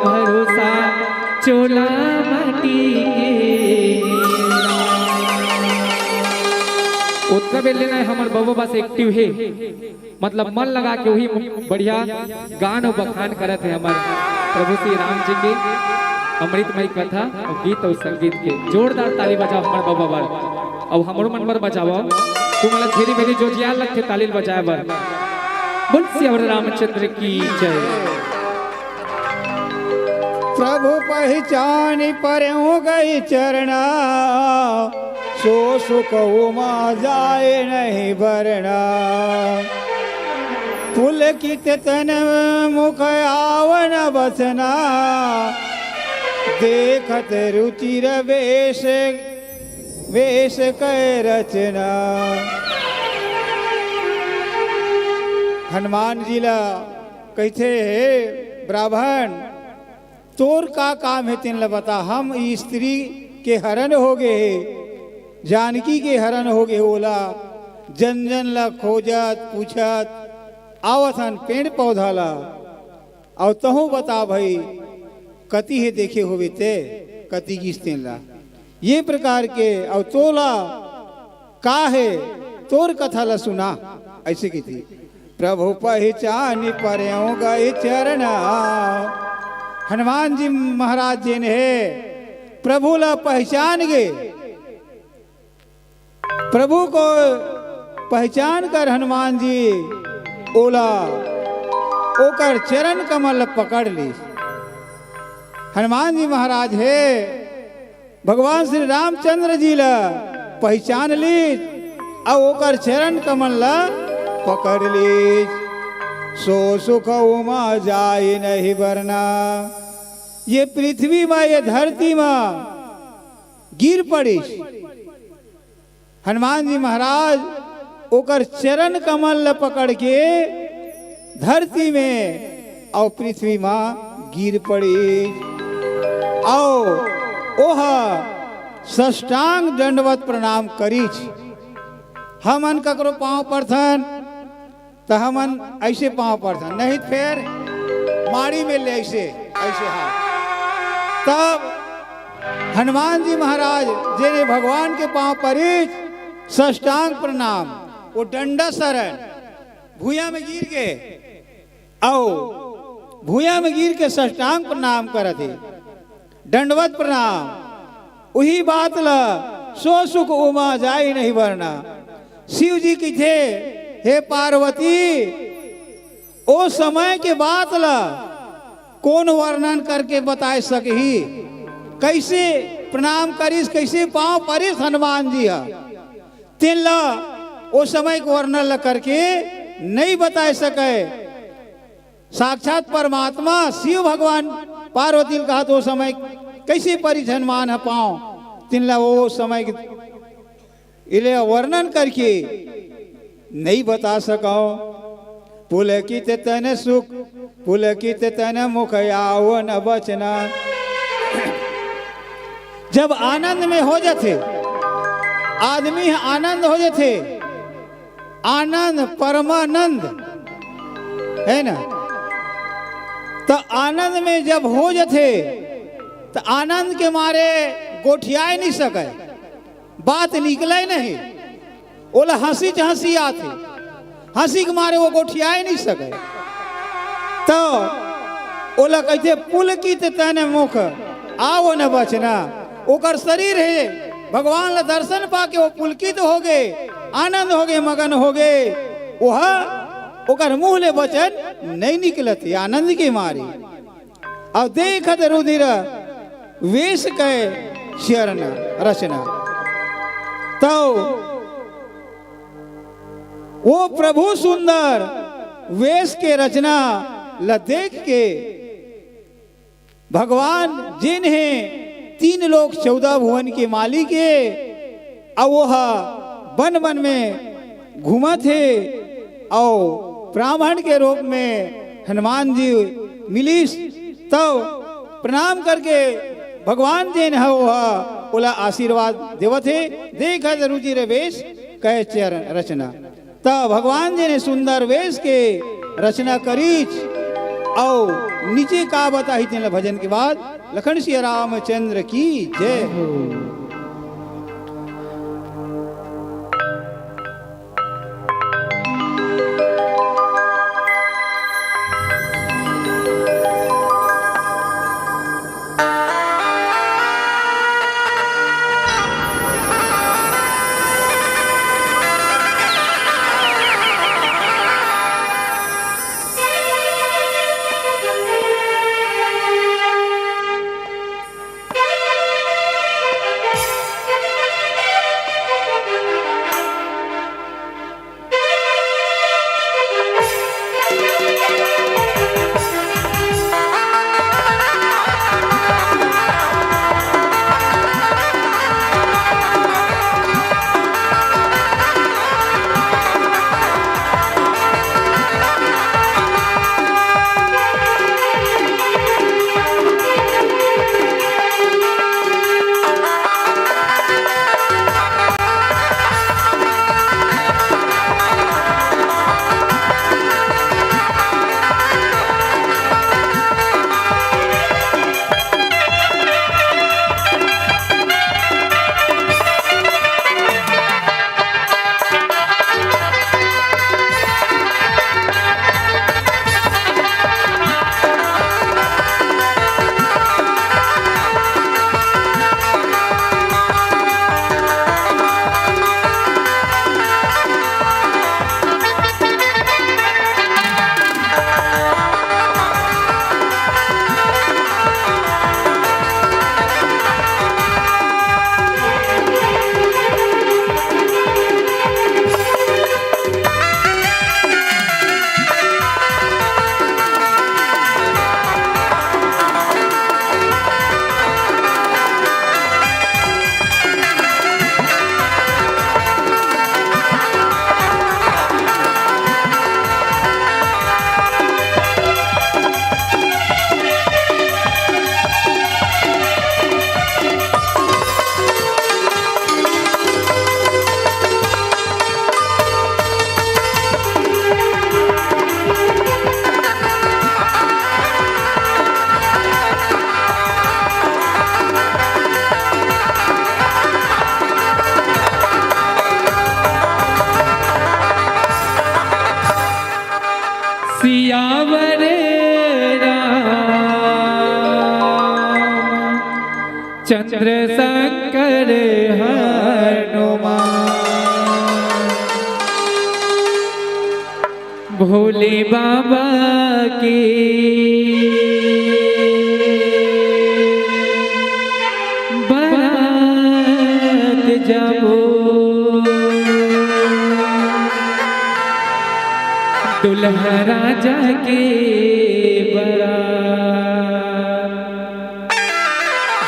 भरोसा चोला माटी के हीरा। ओतका बेर ले ना हमर बबा बस एक्टिव हे, मतलब मन लगा के वही बढ़िया गान अउ बखान करत हे हमर प्रभु श्री राम जी के अमृतमय कथा अउ गीत अउ संगीत के। जोरदार ताली बजाओ हमर बबा बर। अउ हमरो मन बर बजावव। तुमन ला धेरी भेरी जोजियार लगथे ताली ल बजाए बर। बोल सियावर रामचंद्र की जय। प्रभु पहिचानि परेउ गई चरणा, सो सुख उमा जाए नहीं बरना। पुलकित तन मुख आवै न बचना, देखत रुचिर वेश, वेश कै रचना। हनुमान जी ला कहिथे, "हे ब्राह्मण, तोर का काम हे, तेन ला बता। हम ई स्त्री के हरण हो गे हे, जानकी के हरण हो गे हे, ओला जन जन ला खोजत पूछत आवत हन, पेड़ पौधा ला। अउ तहूँ बता भई, कति हे देखे होबे ते, कति गिस तेन ला।" ये प्रकार के अउ तोला का हे, तोर कथा ला सुना, अइसे कहिथे। प्रभु पहिचानि परेउ गई चरणा। हनुमान जी महाराज जेन हे, प्रभु ला पहिचान गे, प्रभु को पहिचान कर हनुमान जी ओला, ओकर चरण कमल ला पकड़ लीस। हनुमान जी महाराज हे, भगवान श्री रामचंद्र जी ला पहिचान लीस अउ ओकर चरण कमल ला पकड़ लीस। सो सुख उमा जाई नहीं बरना। ये पृथ्वी मा, ये धरती मा गिर पड़िस। हनुमान जी महाराज ओकर चरण कमल ला पकड़ के धरती में अउ पृथ्वी मा गिर पड़िस अउ ओह साष्टांग दंडवत प्रणाम करिस। हमन ककरो पाँव परथन त हमन अइसे पाँव परथन, नहीं त फेर माड़ी में ले अइसे, अइसे हाथ। तब हनुमान जी महाराज जेने भगवान के पाँव परिस, साष्टांग प्रणाम, वो डंडा शरण, भुइयां में गिर के, अउ भुइयां में गिर के साष्टांग प्रणाम करत हे। दंडवत प्रणाम। उही बात ल सो सुख उमा जाई नहीं बरना। शिव जी कहिथे, हे पार्वती, ओ समय के बात ल कोन वर्णन करके बताए सकही? कइसे प्रणाम करिस, कइसे पाँव परिस हनुमान जी ह, तेन ल ओ समय के वर्णन ल करके नइ बताए सकय। साक्षात परमात्मा शिव भगवान पार्वती ल कहत, ओ समय कइसे परिस हनुमान ह पाँव, तिन ल ओ समय के इले वर्णन करके नइ बता सकव। पुलकित तन सुख, पुलकित तन मुख आव न बचना। जब आनंद में हो जथे, आदमी ह आनंद हो जथे, आनंद, परमानंद, हे ना? त आनंद में जब हो जथे, त आनंद के मारे गोठियाए नइ सकय, बात निकलय नहीं, ओला हँसी च हँसी आथे, हँसी के मारे वो गोठियाए नइ सकय। त ओला कहिथे, पुलकित तन मुख आव न बचना। ओकर शरीर हे, भगवान ला दर्शन पाके वो पुलकित होगे, आनंद होगे, मगन होगे। ओह, ओकर मुँह ले वचन नइ निकलत हे आनंद के मारे। अउ देखत रुधिर वेश कै चरण रचना। तौ वो प्रभु सुंदर वेश के रचना ल देख के भगवान जेन हे तीन लोक चौदह भुवन के मालिक हे, अउ ओह बन बन में घूमत हे, अउ ब्राह्मण के रूप में हनुमान जी मिलिस, तब प्रणाम करके भगवान जेन ह ओह ओला आशीर्वाद देवत हे। देखत रुचिर वेश कै चरण रचना। त भगवान जी ने सुंदर वेश के रचना करीच, अउ नीचे का बताही तेन ल भजन के बाद। लखन सिया रामचंद्र की जय हो। सियावर राम चंद्र शंकर हनुमान। भोले बाबा के बरात जाबो, दुल्हा राजा के बरात।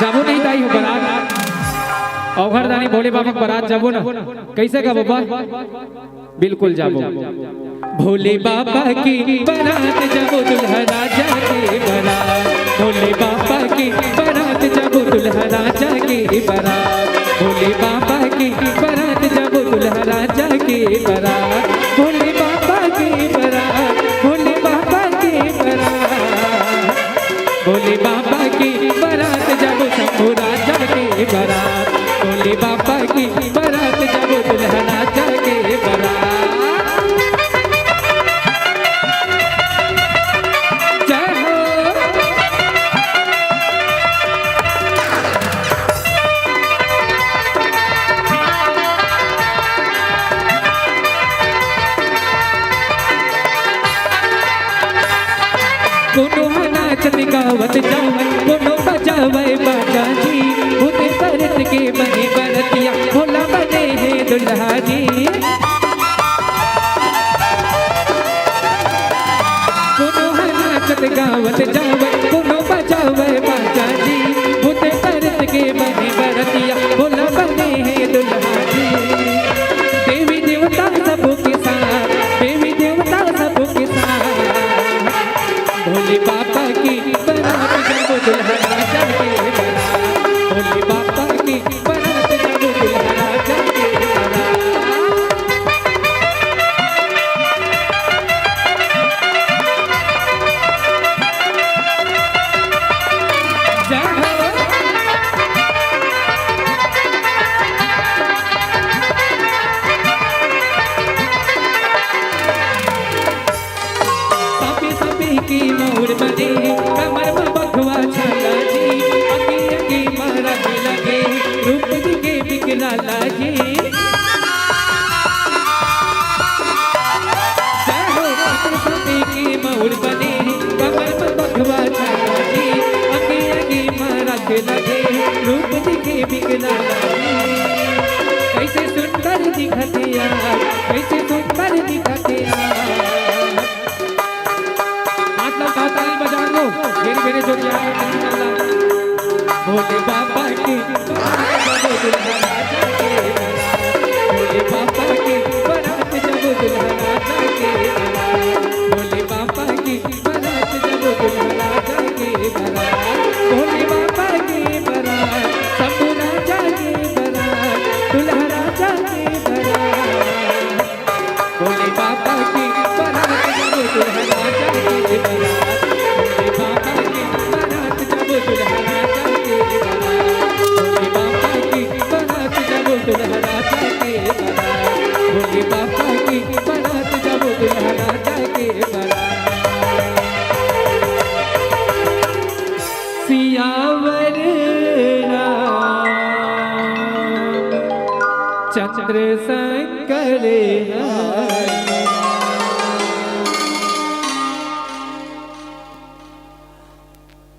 जाबो नहीं दाई हो बरात, औघड़दानी भोले बाबा के बरात जाबो ना। कैसे का बाबा? बिल्कुल जाबो। भोले बाबा की बरात जाबो, दुल्हा राजा के बरात। भोले बाबा की बरात जाबो, दुल्हा राजा के बरात। भोले बाबा की बरात जाबो, दुल्हा राजा के बरात। भोले बाबा की बरात, भोले बाबा की बरात। भोले बाबा की बरात जाबो, शंभू राजा के बरात। भोले बाबा की बरात जाबो, दुल्हा राजा के बरात। जय हो। कोनो ह नाचत गावत जावय, कोनो बजावय बाजा जी। भूत परत के बने बरतिया, भोला बने हे दुल्हा जी। कोनो ह नाचत गावत जावय, कोनो बजावय बाजा जी। भूत परत के बने बरतिया, भोला बने हे दुल्हा जी। देवी देवता सबके साथ, देवी देवता सबके साथ। भोले बाबा की बरात जाबो, दुल्हा राजा के बरात। भोले बाबा की बरात जाबो, दुल्हा राजा के बरात। लगे, रूप दिखे बिगला लगे। कैसे सुंदर दिखत हे यार, कैसे सुंदर दिखत हे यार। हाथ ला उठाओ, ताली बजा लो, मेरे, मेरे जोगिया, भोले बाबा की, भोले बाबा की बारात जब दुल्हन आ जाए, भोले बाबा की बारात जब दुल्हन आ जाए, भोले बाबा की बारात, शंभू राजा की बारात, दुल्हा राजा की बारात। भोले बाबा की बारात जब दुल्हन आ जाए, बारात, भोले बाबा की बारात जब दुल्हन आ जाए, बारात, भोले बाबा की बारात जब दुल्हन आ जाए, बारात, भोले बाबा की बारात जब दुल्हन आ जाए, बारात। सियावर राम चंद्र संकर हनुमान।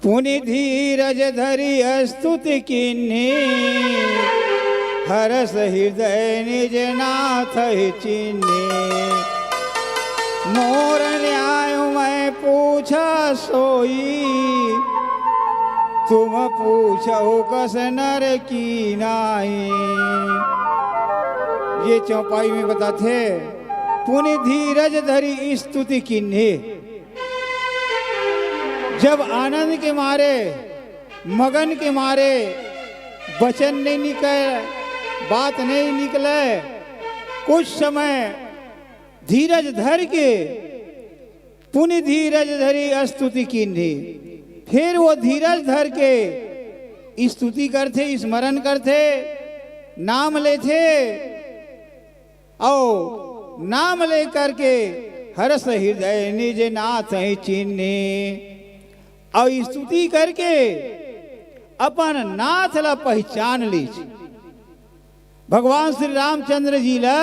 पुनि धीरज धरि स्तुति कीन्ही, हरष हृदय निज नाथ ही चिन्ही। मोर न्याय मैं पूछा सोई, तुम पूछो कस नर की नाई। ये चौपाई में बताथे, पुनि धीरज धरि स्तुति कीन्ही। जब आनंद के मारे, मगन के मारे बचन नहीं निकले, बात नहीं निकले, कुछ समय धीरज धर के, पुनि धीरज धरि स्तुति कीन्ही। फिर वो धीरज धर के स्तुति करथे, स्मरण करथे, नाम लेथे, अउ नाम लेकर के हरष हृदय निज नाथ ही चिन्ही। अउ स्तुति करके अपन नाथ ला पहचान लीस। भगवान श्री रामचंद्र जी ला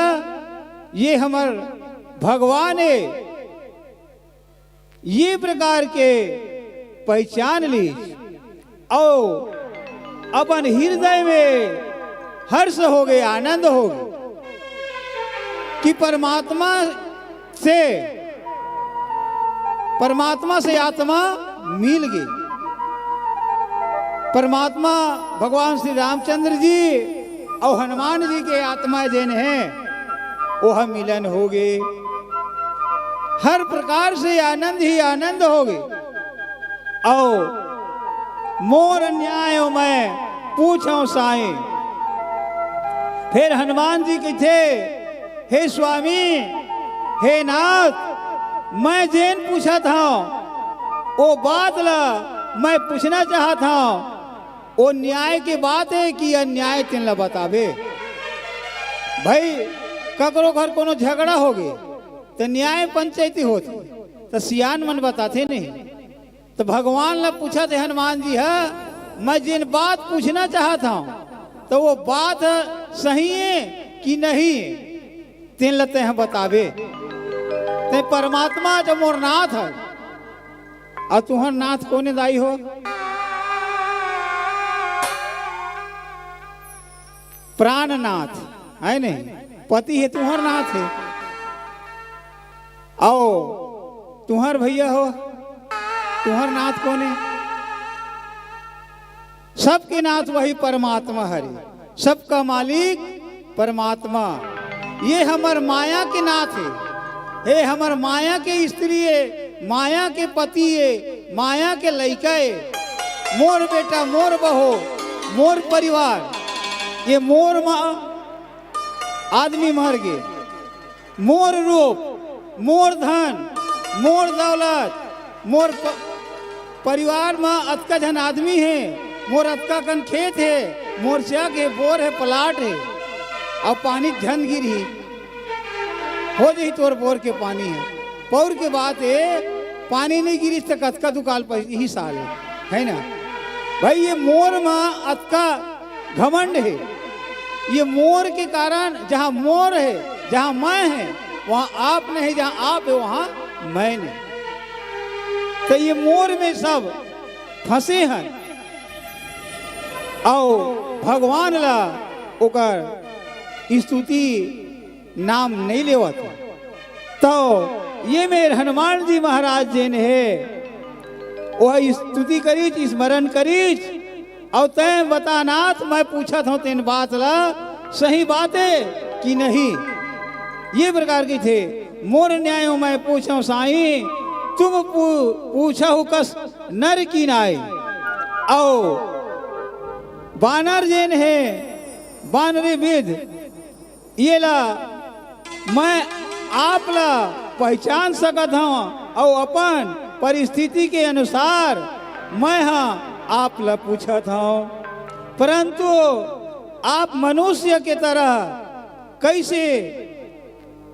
ये हमर भगवान हे, ये प्रकार के पहचान लीस अउ अपन हृदय में हर्ष हो गे, आनंद हो गे कि परमात्मा से, परमात्मा से आत्मा मिल गे। परमात्मा भगवान श्री रामचंद्र जी अउ हनुमान जी के आत्मा जेन हे, ओह मिलन हो गे। हर प्रकार से आनंद ही आनंद हो गे। अउ मोर न्याय मैं पूछव साईं। फिर हनुमान जी कहिथे, हे स्वामी, हे नाथ, मैं जेन पूछत हंव, ओ बात ला मैं पूछना चाहत हंव, ओ न्याय के बात हे कि अन्याय, तेन ला बताबे। भाई, ककरो घर कोनो झगड़ा हो गे, त न्याय पंचायती होथे, त सियान मन बताथे नहीं। त भगवान ला पूछत हे हनुमान जी ह, मैं जेन बात पूछना चाहत हंव, त वो बात सही हे कि नहीं हे, तेन ला तेंह बताबे। तें परमात्मा जो मोर नाथ हे, अउ तुंहर नाथ कोन हे दाई हो? प्राणनाथ, हे नहीं? पति हे, तुंहर नाथ हे। अउ तुंहर भइया हो, तुंहर नाथ कोन हे? सबके नाथ वही परमात्मा हरे, सबका मालिक परमात्मा। ये हमर माया के नाथ हे, हे हमर माया के स्त्री हे, माया के पति हे, माया के लइका हे, मोर बेटा, मोर बहू, मोर परिवार, ये मोर मा आदमी मर गे। मोर रूप, मोर धन, मोर दौलत, मोर प-, परिवार म अतका झन आदमी हे, मोर अतका कन खेत हे, मोर चक हे, बोर हे, प्लाट हे, अउ पानी झन गिरही, हो जही तोर बोर के पानी हे। पौर के बात हे, पानी नहीं गिरिस त कतका दुकाल पइही साल हे, है ना? भाई, ये मोर म अतका घमंड हे। ये मोर के कारण जहाँ मोर हे, जहाँ मैं हे, वहाँ आप नहीं, जहाँ आप हे, वहाँ मैं नहीं। त ये मोर में सब फंसे हन। अउ भगवान ला ओकर स्तुति नाम नइ लेवत। तो ये मेर हनुमान जी महाराज जेन हे, ओह स्तुति करिच, स्मरण करिच, अउ तैं बता नाथ, मैं पूछत हौं तेन बात ला, सही बात हे कि नहीं? ये प्रकार कहिथे, मोर न्यायो मैं पूछौं साईं, तुम पू-, पूछहु कस नर की नाई। अउ बानर जेन हे, बानरी विध, येला मैं आप ला पहिचान सकत हौं अउ अपन परिस्थिति के अनुसार मैं ह आप ला पूछत हौं, परंतु आप मनुष्य के तरह कइसे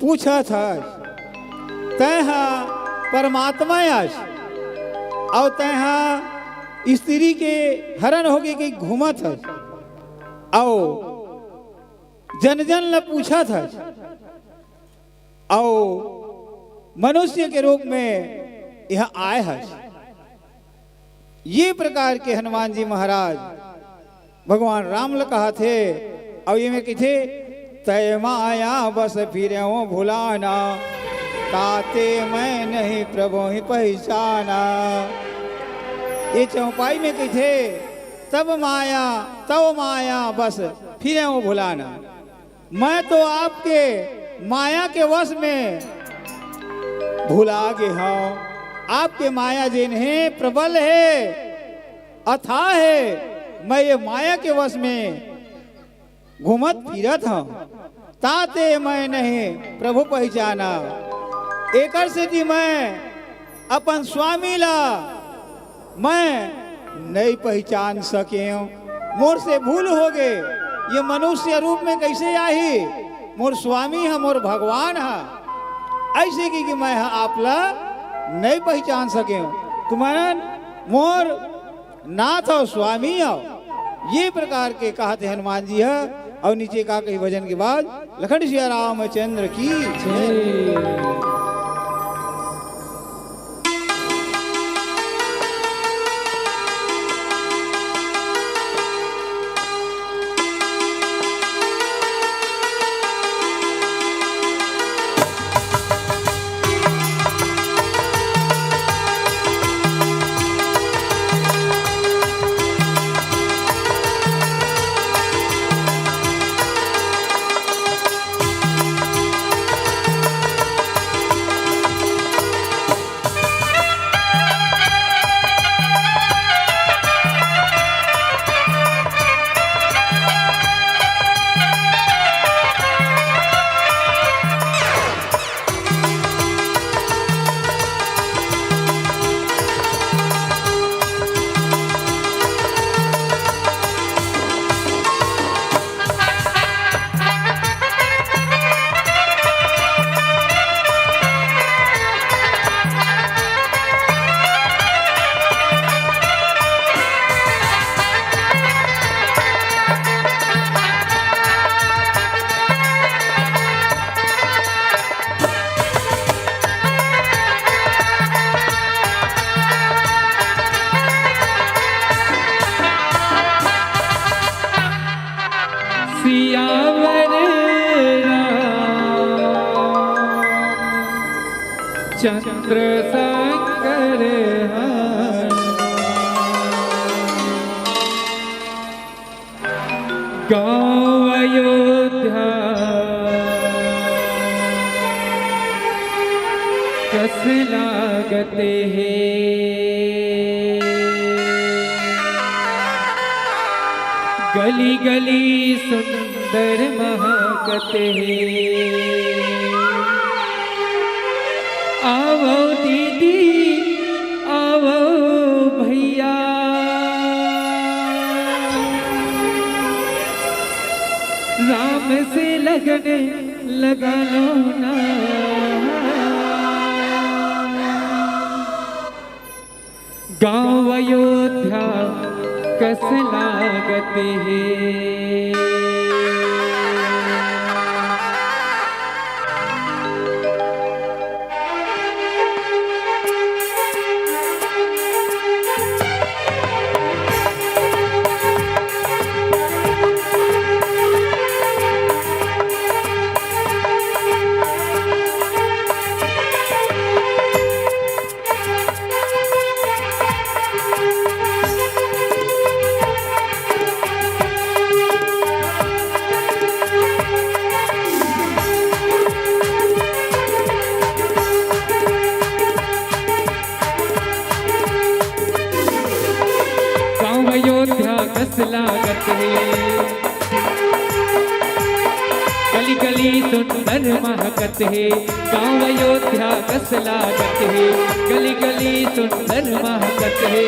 पूछत हस? तैं ह परमात्मा अस अउ तैं ह स्त्री के हरण होगे के घूमत हस अउ जन जन ल पूछत हस अउ मनुष्य के रूप में यहाँ आए हस। ये प्रकार के हनुमान जी महाराज भगवान राम ल कहत हे अउ ये में कहिथे, "तय माया बस फिरहु भुलाना, ताते मैं नहीं प्रभु ही पहिचाना।" ये चौपाई में कहिथे, "तब माया, तव माया बस फिरहु भुलाना।" मैं तो आपके माया के वश में भुला गे हौं। आपके माया जेन हे, प्रबल हे, अथाह हे। मैं ये माया के वश में घूमत फिरत हौं। ताते मैं नहीं प्रभु पहिचाना। एकर सेती मैं अपन स्वामी ला मैं नइ पहिचान सकेंव। मोर से भूल होगे। ये मनुष्य रूप में कइसे आही? मोर स्वामी ह, मोर भगवान ह। अइसे कहिके मैं ह आप ला नइ पहिचान सकेंव। तुमन मोर नाथ अउ स्वामी अव। ये प्रकार के कहत हे हनुमान जी ह। अउ नीचे का कही भजन के बाद, लखन सिया रामचंद्र की जय। सियावर रामचंद्र शंकर हनुमान। गाँव अयोध्या कस लागत हे, गली गली सुंदर महकत हे। आवो दीदी, आवो भैया, राम से लगन लगा लो ना। गाँव अयोध्या कस लागत हे। हे। गली गली सुंदर महकत हे, गाँव अयोध्या कस लागत हे। गली गली सुंदर महकत हे,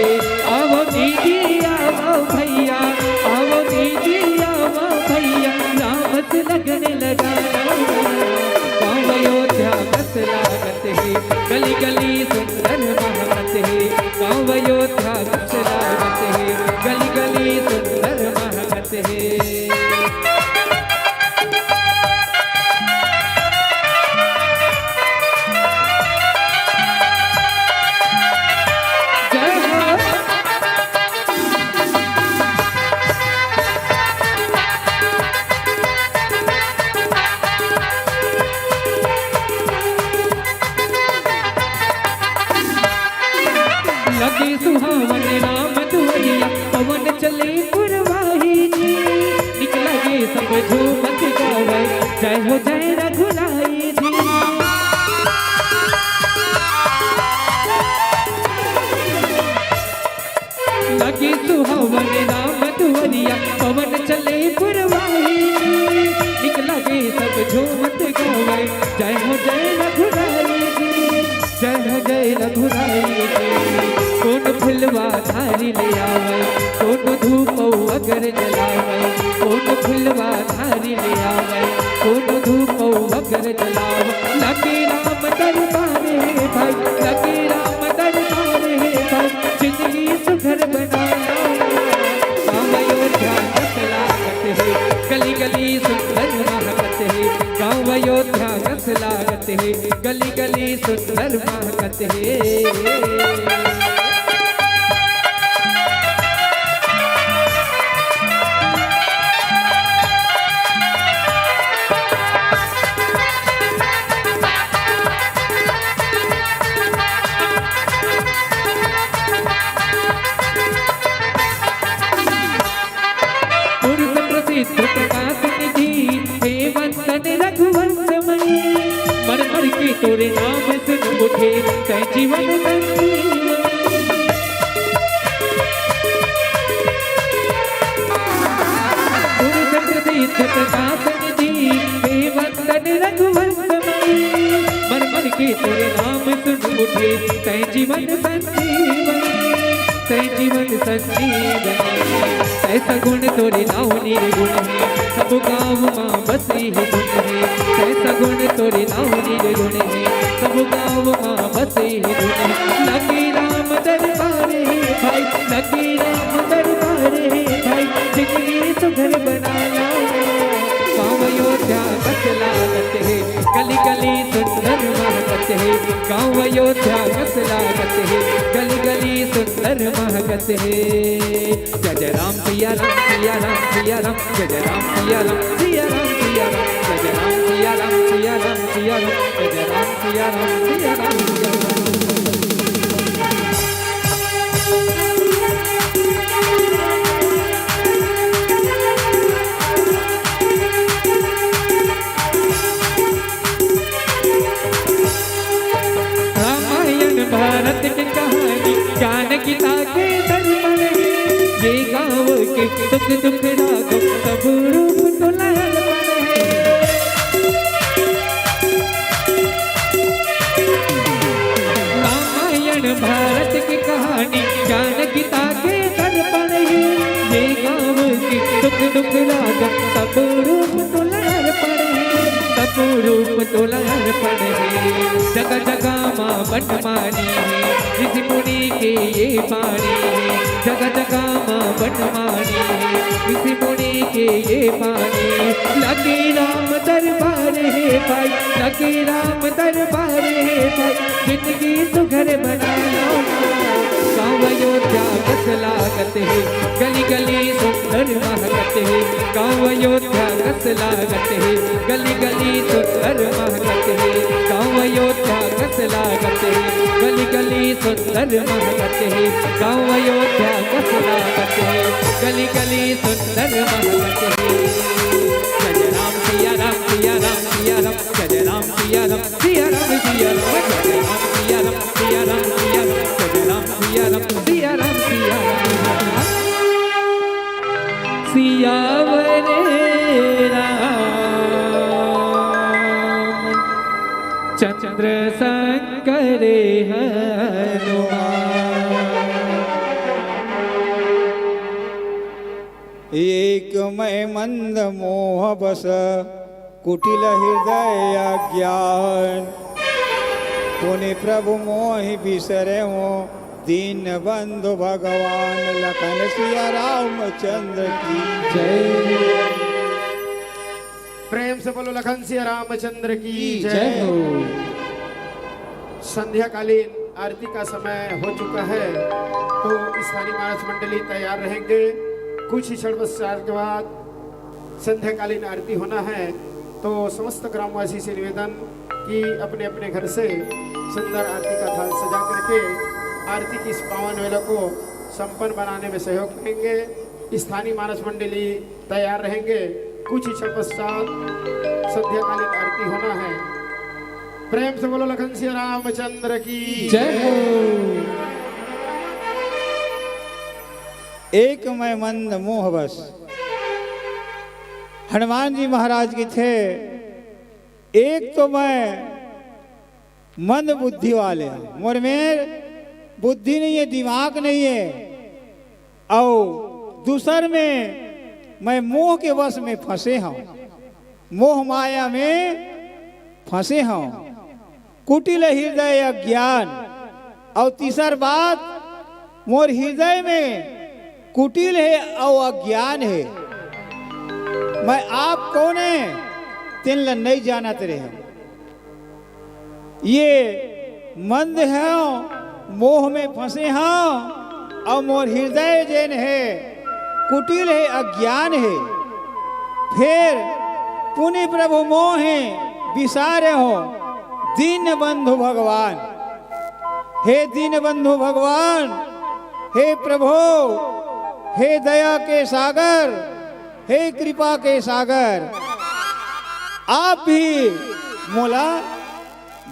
आवो दीदी आवो भैया, आवो दीदी आवो भैया, राम से लगन लगाना। गाँव अयोध्या कस लागत हे, गली गली सुंदर महकत हे। गाँव अयोध्या कस लागत हे, गली गली सुंदर महकत हे। जय हो। लगे सुहावन राम दुआरिया, पवन चले पुरवाई जी। निक लगे सब झूमत गावे, जय हो जय रघुराई जी। लगे सुहावन राम दुआरिया, पवन चले पुरवाई जी। निक लगे सब झूमत गावे, जय हो जय रघुराई जी। जय हो जय रघुराई जी। कोन फुलवा थारी ले आवे, कोन धूप अउ अगर जलावे, कोन फुलवा थारी ले आवे, कोन धूप अउ अगर जलावे। लगे राम दरबार हे भाई, लगे राम दरबार हे भाई, जिंदगी सुघर बनाना। गाँव अयोध्या कस लागत हे, गली गली सुंदर महकत हे। गाँव अयोध्या कस लागत हे, गली गली सुंदर महकत हे। पुरुष प्रसिद्ध प्रकाश निधि, हे वंदन रघुवंश मणि। मर मर के तोरे नाम सुन उठे, तै जीवन संजीवनी। पुरुष प्रसिद्ध प्रकाश निधि, हे वंदन रघुवंश मणि। मर मर के तोरे नाम सुन उठे, तै जीवन संजीवनी। तै जीवन संजीवनी। तै सगुण तोरे नाव निर्गुण हे, सब गाँव मा बस इही गुण हे। तै सगुण तोरे नाव निर्गुण हे, सब गाँव मा बस इही गुण हे। लगे राम दरबार हे भाई, लगे राम दरबार हे भाई, जिंदगी सुघर बनाना। गाँव अयोध्या कस लागत हे, गली गली सुंदर महकत हे। गाँव अयोध्या कस लागत हे, गली गली सुंदर महकत हे। जय जय राम सिया राम सिया राम सिया राम, जय जय राम सिया राम सिया राम सिया राम, जय जय राम सिया राम सिया राम सिया राम, जय जय राम सिया राम सिया राम सिया राम। रामायण भारत के कहानी, ज्ञान गीता के दर्पण हे। ये गाँव के सुख दुख राग, सब रूप तोला अर्पण हे। रामायण भारत के कहानी, ज्ञान गीता के दर्पण हे। ये गाँव के सुख दुख राग, सब रूप तोला अर्पण हे, सब रूप तोला अर्पण हे। जगह जगह मा बनमानी हे, ऋषि मुनि के ये बानी हे। जगह जगह मा बनमानी हे, ऋषि मुनि के ये बानी। लगे राम दरबार हे भाई, लगे राम दरबार हे भाई, जिंदगी सुघर बनाना। गाँव अयोध्या कस लागत हे, गली गली सुंदर महकत हे। गाँव अयोध्या कस लागत हे, गली गली सुंदर महकत हे। गाँव अयोध्या कस लागत हे, गली गली सुंदर महकत हे। गाँव अयोध्या कस लागत हे, गली गली सुंदर महकत हे। जय जय राम सिया राम सिया राम सिया राम, जय जय राम सिया राम सिया राम सिया राम, जय जय राम सिया राम सिया राम सिया राम, जय जय राम सिया राम सिया राम सिया राम। सियावर राम चंद्र संकर हनुमान। एक मैं मंद मोह बस कुटिल हृदय अज्ञान। पुनि प्रभु मोहि बिसरे हो दीन बंधु भगवान। लखन सिया रामचंद्र की जय। प्रेम से बोलो, लखन सिया रामचंद्र की जय। जय हो। संध्याकालीन आरती का समय हो चुका है, तो स्थानीय मानस मंडली तैयार रहेंगे। कुछ ही क्षण पश्चात के बाद संध्याकालीन आरती होना है, तो समस्त ग्रामवासी से निवेदन कि अपने अपने घर से सुंदर आरती का थाल सजा करके आरती की इस पावन वेला को संपन्न बनाने में सहयोग करेंगे। स्थानीय मानस मंडली तैयार रहेंगे। कुछ ही क्षण पश्चात संध्याकालीन आरती होना है। प्रेम से बोलो, लखन सिया रामचंद्र की जय हो। एक मैं मंद मोह बस। हनुमान जी महाराज के थे, एक तो मैं मंद बुद्धि वाले हूँ, मोर में बुद्धि नहीं है, दिमाग नहीं है, और दूसर में मैं मोह के वश में फंसे हूँ, मोह माया में फंसे हूँ। कुटिल हृदय अज्ञान, और तीसर बात, मोर हृदय में कुटिल है और अज्ञान है। मैं आप कौन है, तेन ल नहीं जानत रहे। ये मंद है, मोह में फंसे हैं, और मोर हृदय जेन है, कुटिल है, अज्ञान है। फिर पुनि प्रभु मोहि बिसारे हो दीन बंधु भगवान। हे दीन बंधु भगवान, हे प्रभु, हे दया के सागर, हे कृपा के सागर, आप भी मोला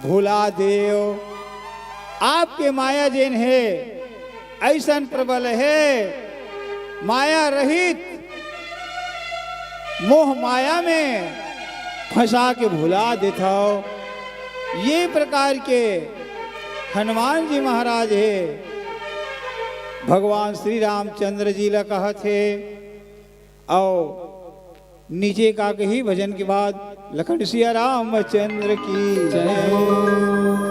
भुला देव। आपके माया जेन हे, ऐसन प्रबल हे, माया रहित, मोह माया में फंसा के भुला देथव। ये प्रकार के हनुमान जी महाराज हे, भगवान श्री रामचंद्र जी ला कहत हे। अउ नीचे का कही भजन के बाद, लखन सिया रामचंद्र की जय हो।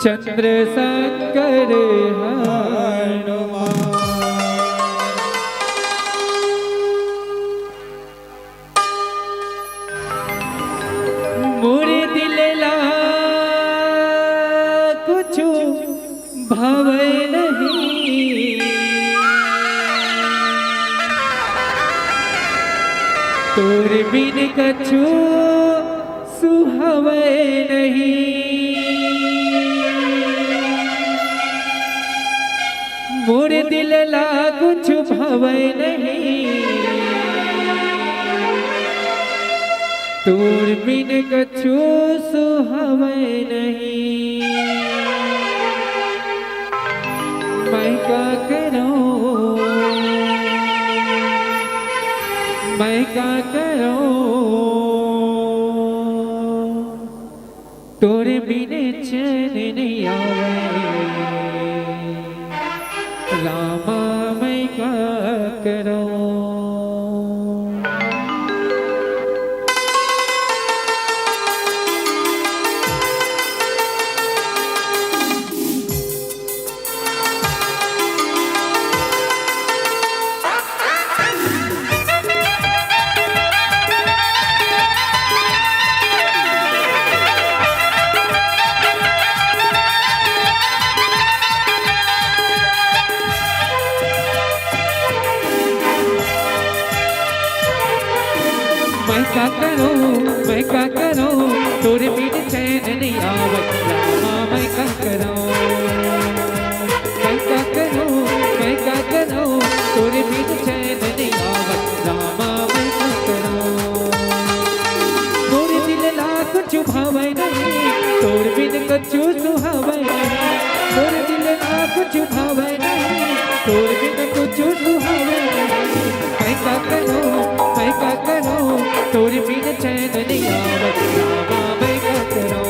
चंद्र संकर हनुमान। मोर दिल ला कुछु भावै नहीं, तोर बिन कछु सुहावै नहीं। मोर दिल ला कुछु भावै नहीं, तोर बिन कछु सुहावै नहीं। मैं का करूं, मैं का करूं, तोरे बिन चैन नहीं आवे, रामा मैं का करूं। मैं का करूं, मैं का करूं, तोरे बिन चैन नहीं आवत, रामा मैं का करूं। मैं का करूं, मैं का करूं, तोरे बिन चैन नहीं आवत, रामा मैं का करूं। मोर दिल ला कुछु भावै नहीं, तोर बिन कछु सुहावै नहीं। मोर दिल ला कुछु भावै नहीं, तोर बिन कछु सुहावै नहीं। मैं का करूं, मैं का करूं, तोर बिन चैन नहीं आवत, रामा मैं का करूं।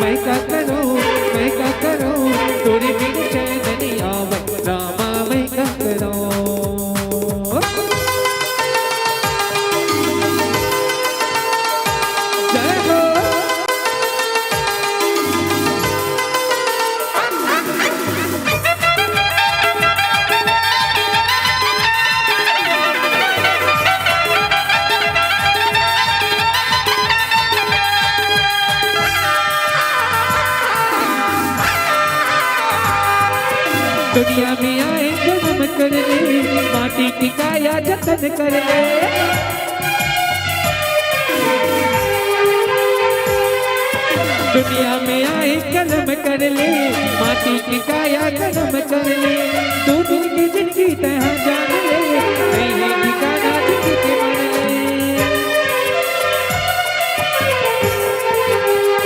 मैं का करूं, मैं का करूं, तोर बिन चैन नहीं आवत, रामा मैं का करूं। जय हो। दुनिया में आए जन्म कर ले, माटी की काया जतन कर ले। दुनिया में आए कलम कर ले, माटी की काया कलम कर ले। दो दिन की जिंदगी तैं जान ले, नहीं है ठिकाना जिंदगी के मान ले।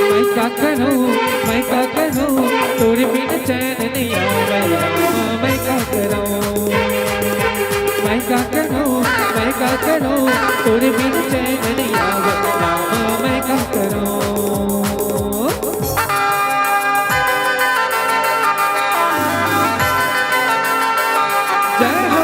मैं का करूं, मैं का करूं, तोर बिन चैन नहीं आवे, रामा मैं का करूं। मैं का करूं, मैं का करूं, तोर बिन चैन नहीं आवे, रामा मैं का करूं। जय हो।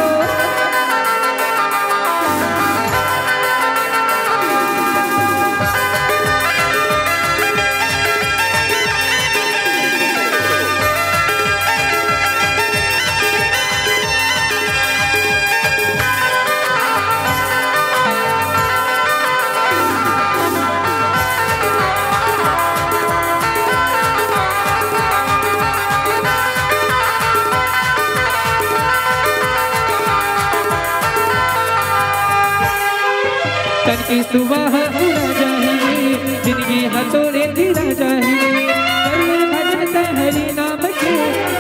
तन के सुवाह उड़ा जाही रे, जिंदगी हा तोरे तिरा जाही रे। कर ले भजन तैं हरि नाम के,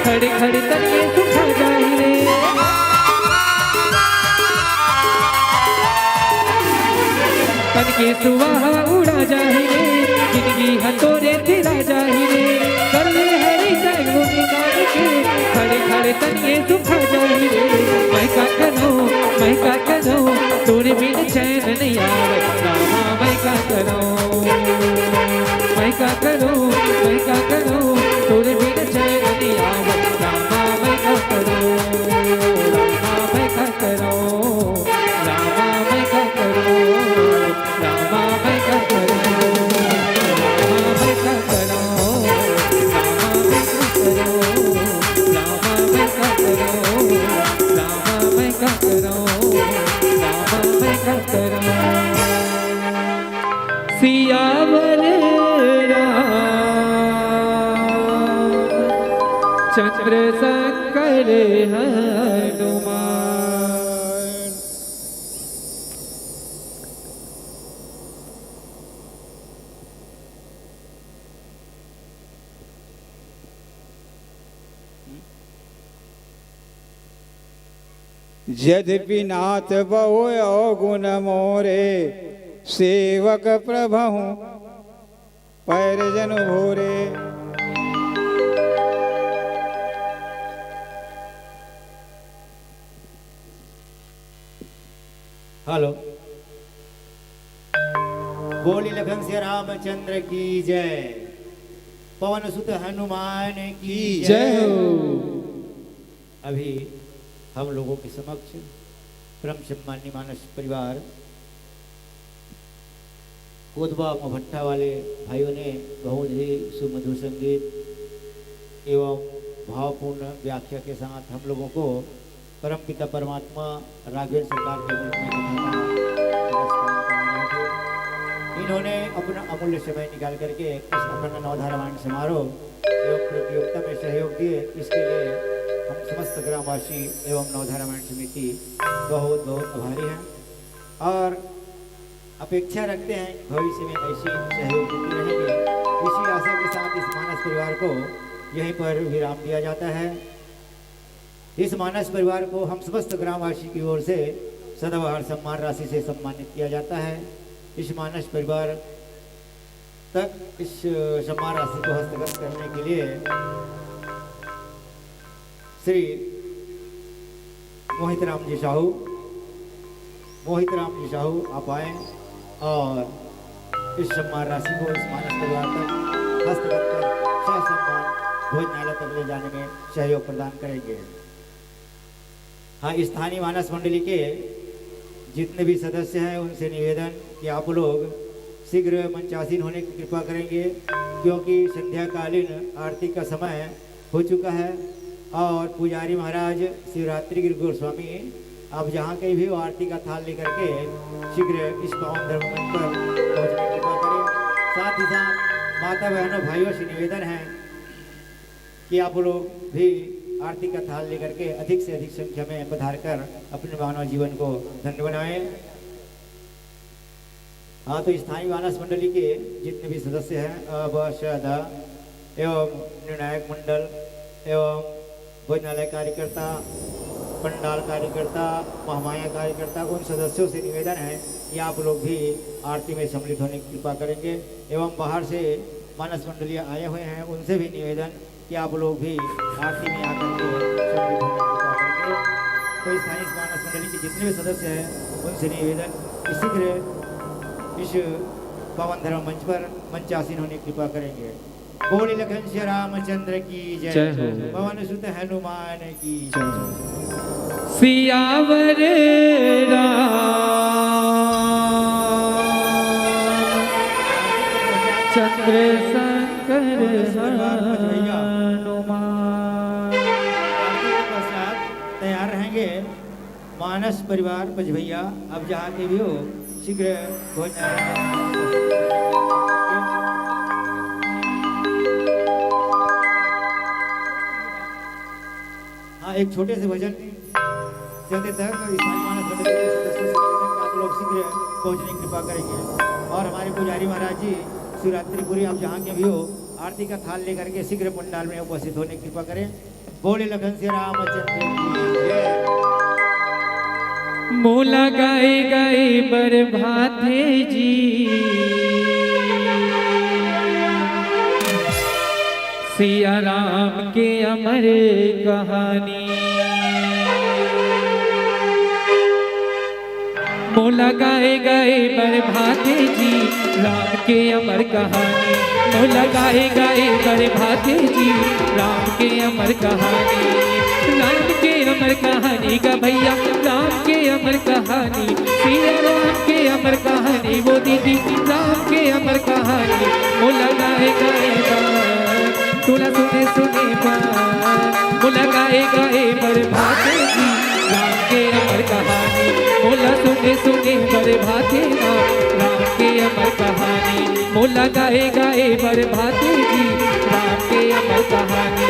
खड़े खड़े तन के सुखा जाही रे। तन के सुवाह उड़ा जाही रे, जिंदगी हा तोरे तिरा जाही रे। कर ले हरि जय गुण गान के, खड़े खड़े तन के सुखा जाही रे। मैं का करूं, मैं का करूं, तोरे बिन चैन नहीं आवे, रामा मैं का करूं। मैं का करूं, मैं का करूं, तोरे बिन चैन नहीं आवे, रामा मैं का करूं। रामा मैं का करूं, रामा मैं का करूं, रामा मैं का करूं, रामा मैं का करूं। चंद्र शंकर हनुमान। यद्यपि नाथ बहु अवगुण मोरे, सेवक प्रभहु पैर जनु भोरे। हेलो। बोली लखन सिया रामचंद्र की जय, पवन सुत हनुमान की जय हो। अभी हम लोगों के समक्ष परम सम्माननीय मानस परिवार कोदवा मोहभट्टा वाले भाइयों ने बहुत ही सुमधुर संगीत एवं भावपूर्ण व्याख्या के साथ हम लोगों को परमपिता परमात्मा राघवेंद्र सरकार के रूप में कथा का नमस्कार करा रहे थे। इन्होंने अपना अमूल्य समय निकाल करके इस अखंड नवधा रामायण समारोह एवं प्रतियोगिता में सहयोग दिए, इसके लिए हम समस्त ग्रामवासी एवं नवधा रामायण समिति बहुत बहुत आभारी हैं और अपेक्षा रखते हैं भविष्य में ऐसी सहयोग देते रहेंगे। इसी आशा के साथ इस मानस परिवार को यहीं पर विराम दिया जाता है। इस मानस परिवार को हम समस्त ग्रामवासी की ओर से सदाबहार सम्मान राशि से सम्मानित किया जाता है। इस मानस परिवार तक इस सम्मान राशि को हस्तगत करने के लिए श्री मोहित राम जी साहू, मोहित राम जी साहू आप आए और इस सम्मान राशि को इस मानस परिवार तक हस्तगत कर ससम्मान भोजनालय तक ले जाने में सहयोग प्रदान करेंगे। हाँ, स्थानीय मानस मंडली के जितने भी सदस्य हैं, उनसे निवेदन कि आप लोग शीघ्र मंचासीन होने की कृपा करेंगे, क्योंकि संध्याकालीन आरती का समय हो चुका है और पुजारी महाराज शिवरात्रि गिरी गोस्वामी, आप जहाँ कहीं भी हो, आरती का थाल लेकर के शीघ्र इस पावन धर्म मंच पर पहुँचने की कृपा करें। साथ ही साथ माता बहनों भाइयों से निवेदन है कि आप लोग भी आरती का थाल लेकर के अधिक से अधिक संख्या में पधार कर अपने मानव जीवन को धन्य बनाएं। हाँ, तो स्थानीय मानस मंडली के जितने भी सदस्य हैं, अब श्रद्धा एवं निर्णायक मंडल एवं भोजनालय कार्यकर्ता, पंडाल कार्यकर्ता, महामाया कार्यकर्ता, उन सदस्यों से निवेदन है कि आप लोग भी आरती में सम्मिलित होने की कृपा करेंगे एवं बाहर से मानस मंडली आए हुए हैं, उनसे भी निवेदन कि आप लोग भी आरती में आकर के सम्मिलित होने की कृपा करेंगे। तो स्थानीय मानस मंडली के जितने भी सदस्य हैं, उनसे निवेदन कि शीघ्र इस पावन धर्म मंच पर मंचासीन होने की कृपा करेंगे। बोली लखन श्री रामचंद्र की जय। जय हो। पवन सुत हनुमान की जय। सियावर राम चंद्र शंकर हनुमान। आरती के पश्चात तैयार रहेंगे मानस परिवार पचभैया, अब जहाँ के भी हो शीघ्र भोजन। हाँ, एक छोटे से भजन चलते तक स्थानीय मानस मंडली के सदस्यों से निवेदन कि आप लोग शीघ्र पहुँचने की कृपा करेंगे और हमारे पुजारी महाराज जी शिवरात्रि पूरी, आप जहाँ के भी हो, आरती का थाल लेकर के शीघ्र पंडाल में उपस्थित होने की कृपा करें। बोले लखन से रामचंद्र की जय। मोला गाए गाए बर भाथे जी, सिया राम के अमर कहानी। मोला गाए गाए बर भाथे जी, राम के अमर कहानी। मोला गाए गाए बर भाथे जी, राम के अमर कहानी। राम के अमर कहानी गा भैया, राम के अमर कहानी। सिया राम के अमर कहानी वो दीदी, राम के अमर कहानी। मोला गाए गाए बर, तोला सुने सुने बर, मोला गाए गाए बर भाथे जी, राम के अमर कहानी। मोला सुने सुने बर भाथे ना, राम के अमर कहानी। मोला गाए गाए बर भाथे जी, राम के अमर कहानी।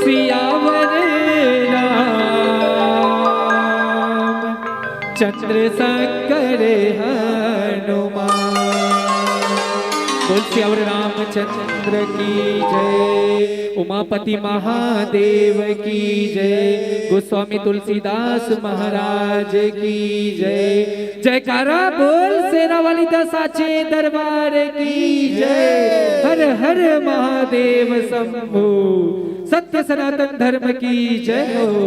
सियावर राम चंद्र शंकर हनुमान। बोल सियावर रामचंद्र की जय, उमापति महादेव की जय, गोस्वामी तुलसीदास महाराज की जय। जयकारा बोल शेरावाली दा साचे दरबार की जय। हर हर महादेव शंभो, सत्य सनातन धर्म की जय हो।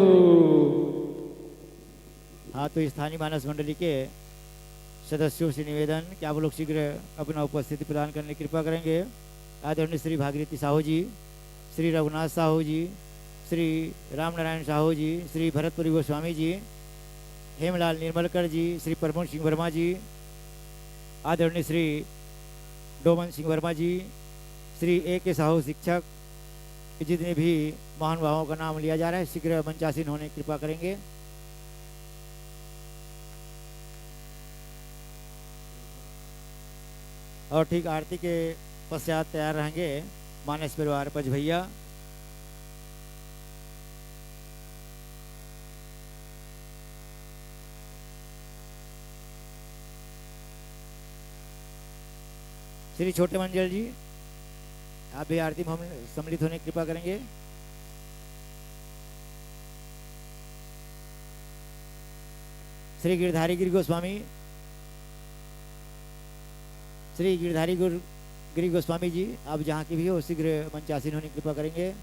हाँ, तो स्थानीय मानस मंडली के सदस्यों से निवेदन कि आप लोग शीघ्र अपना उपस्थिति प्रदान करने की कृपा करेंगे। आदरणीय श्री भागीरथी साहू जी, श्री रघुनाथ साहू जी, श्री रामनारायण साहू जी, श्री भरतपुरी गोस्वामी जी, हेमलाल निर्मलकर जी, श्री प्रमोद सिंह वर्मा जी, आदरणीय श्री डोमन सिंह वर्मा जी, श्री ए के साहू शिक्षक, जितने भी महानुभावों का नाम लिया जा रहा है, शीघ्र मंचासीन होने की कृपा करेंगे। और ठीक आरती के पश्चात तैयार रहेंगे मानस परिवार पच भैया। श्री छोटे मंजल जी, आप भी आरती में हम सम्मिलित होने की कृपा करेंगे। श्री गिरधारी गिरि गोस्वामी, श्री गिरधारी गुर-, गिरि गोस्वामी जी, आप जहाँ के भी हो, शीघ्र मंचासीन होने की कृपा करेंगे।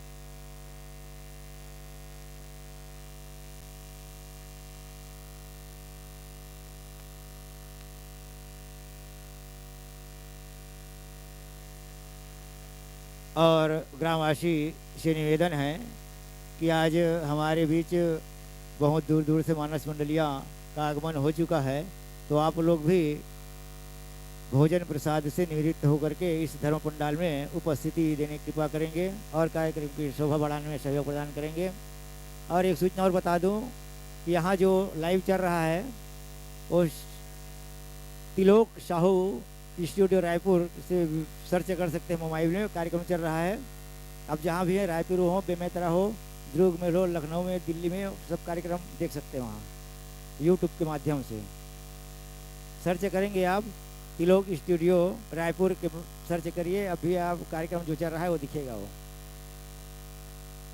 और ग्रामवासी से निवेदन है कि आज हमारे बीच बहुत दूर दूर से मानस मंडलियाँ का आगमन हो चुका है, तो आप लोग भी भोजन प्रसाद से निवृत्त होकर के इस धर्म पंडाल में उपस्थिति देने की कृपा करेंगे और कार्यक्रम की शोभा बढ़ाने में सहयोग प्रदान करेंगे। और एक सूचना और बता दूं कि यहाँ जो लाइव चल रहा है, वो तिलोक साहू स्टूडियो रायपुर से सर्च कर सकते हैं मोबाइल में, कार्यक्रम चल रहा है। आप जहाँ भी हैं, रायपुर हो, बेमेतरा हो, दुर्ग में हो, लखनऊ में, दिल्ली में, सब कार्यक्रम देख सकते हैं वहाँ यूट्यूब के माध्यम से। सर्च करेंगे आप तिलोक स्टूडियो रायपुर के, सर्च करिए, अभी आप कार्यक्रम जो चल रहा है वो दिखेगा वो।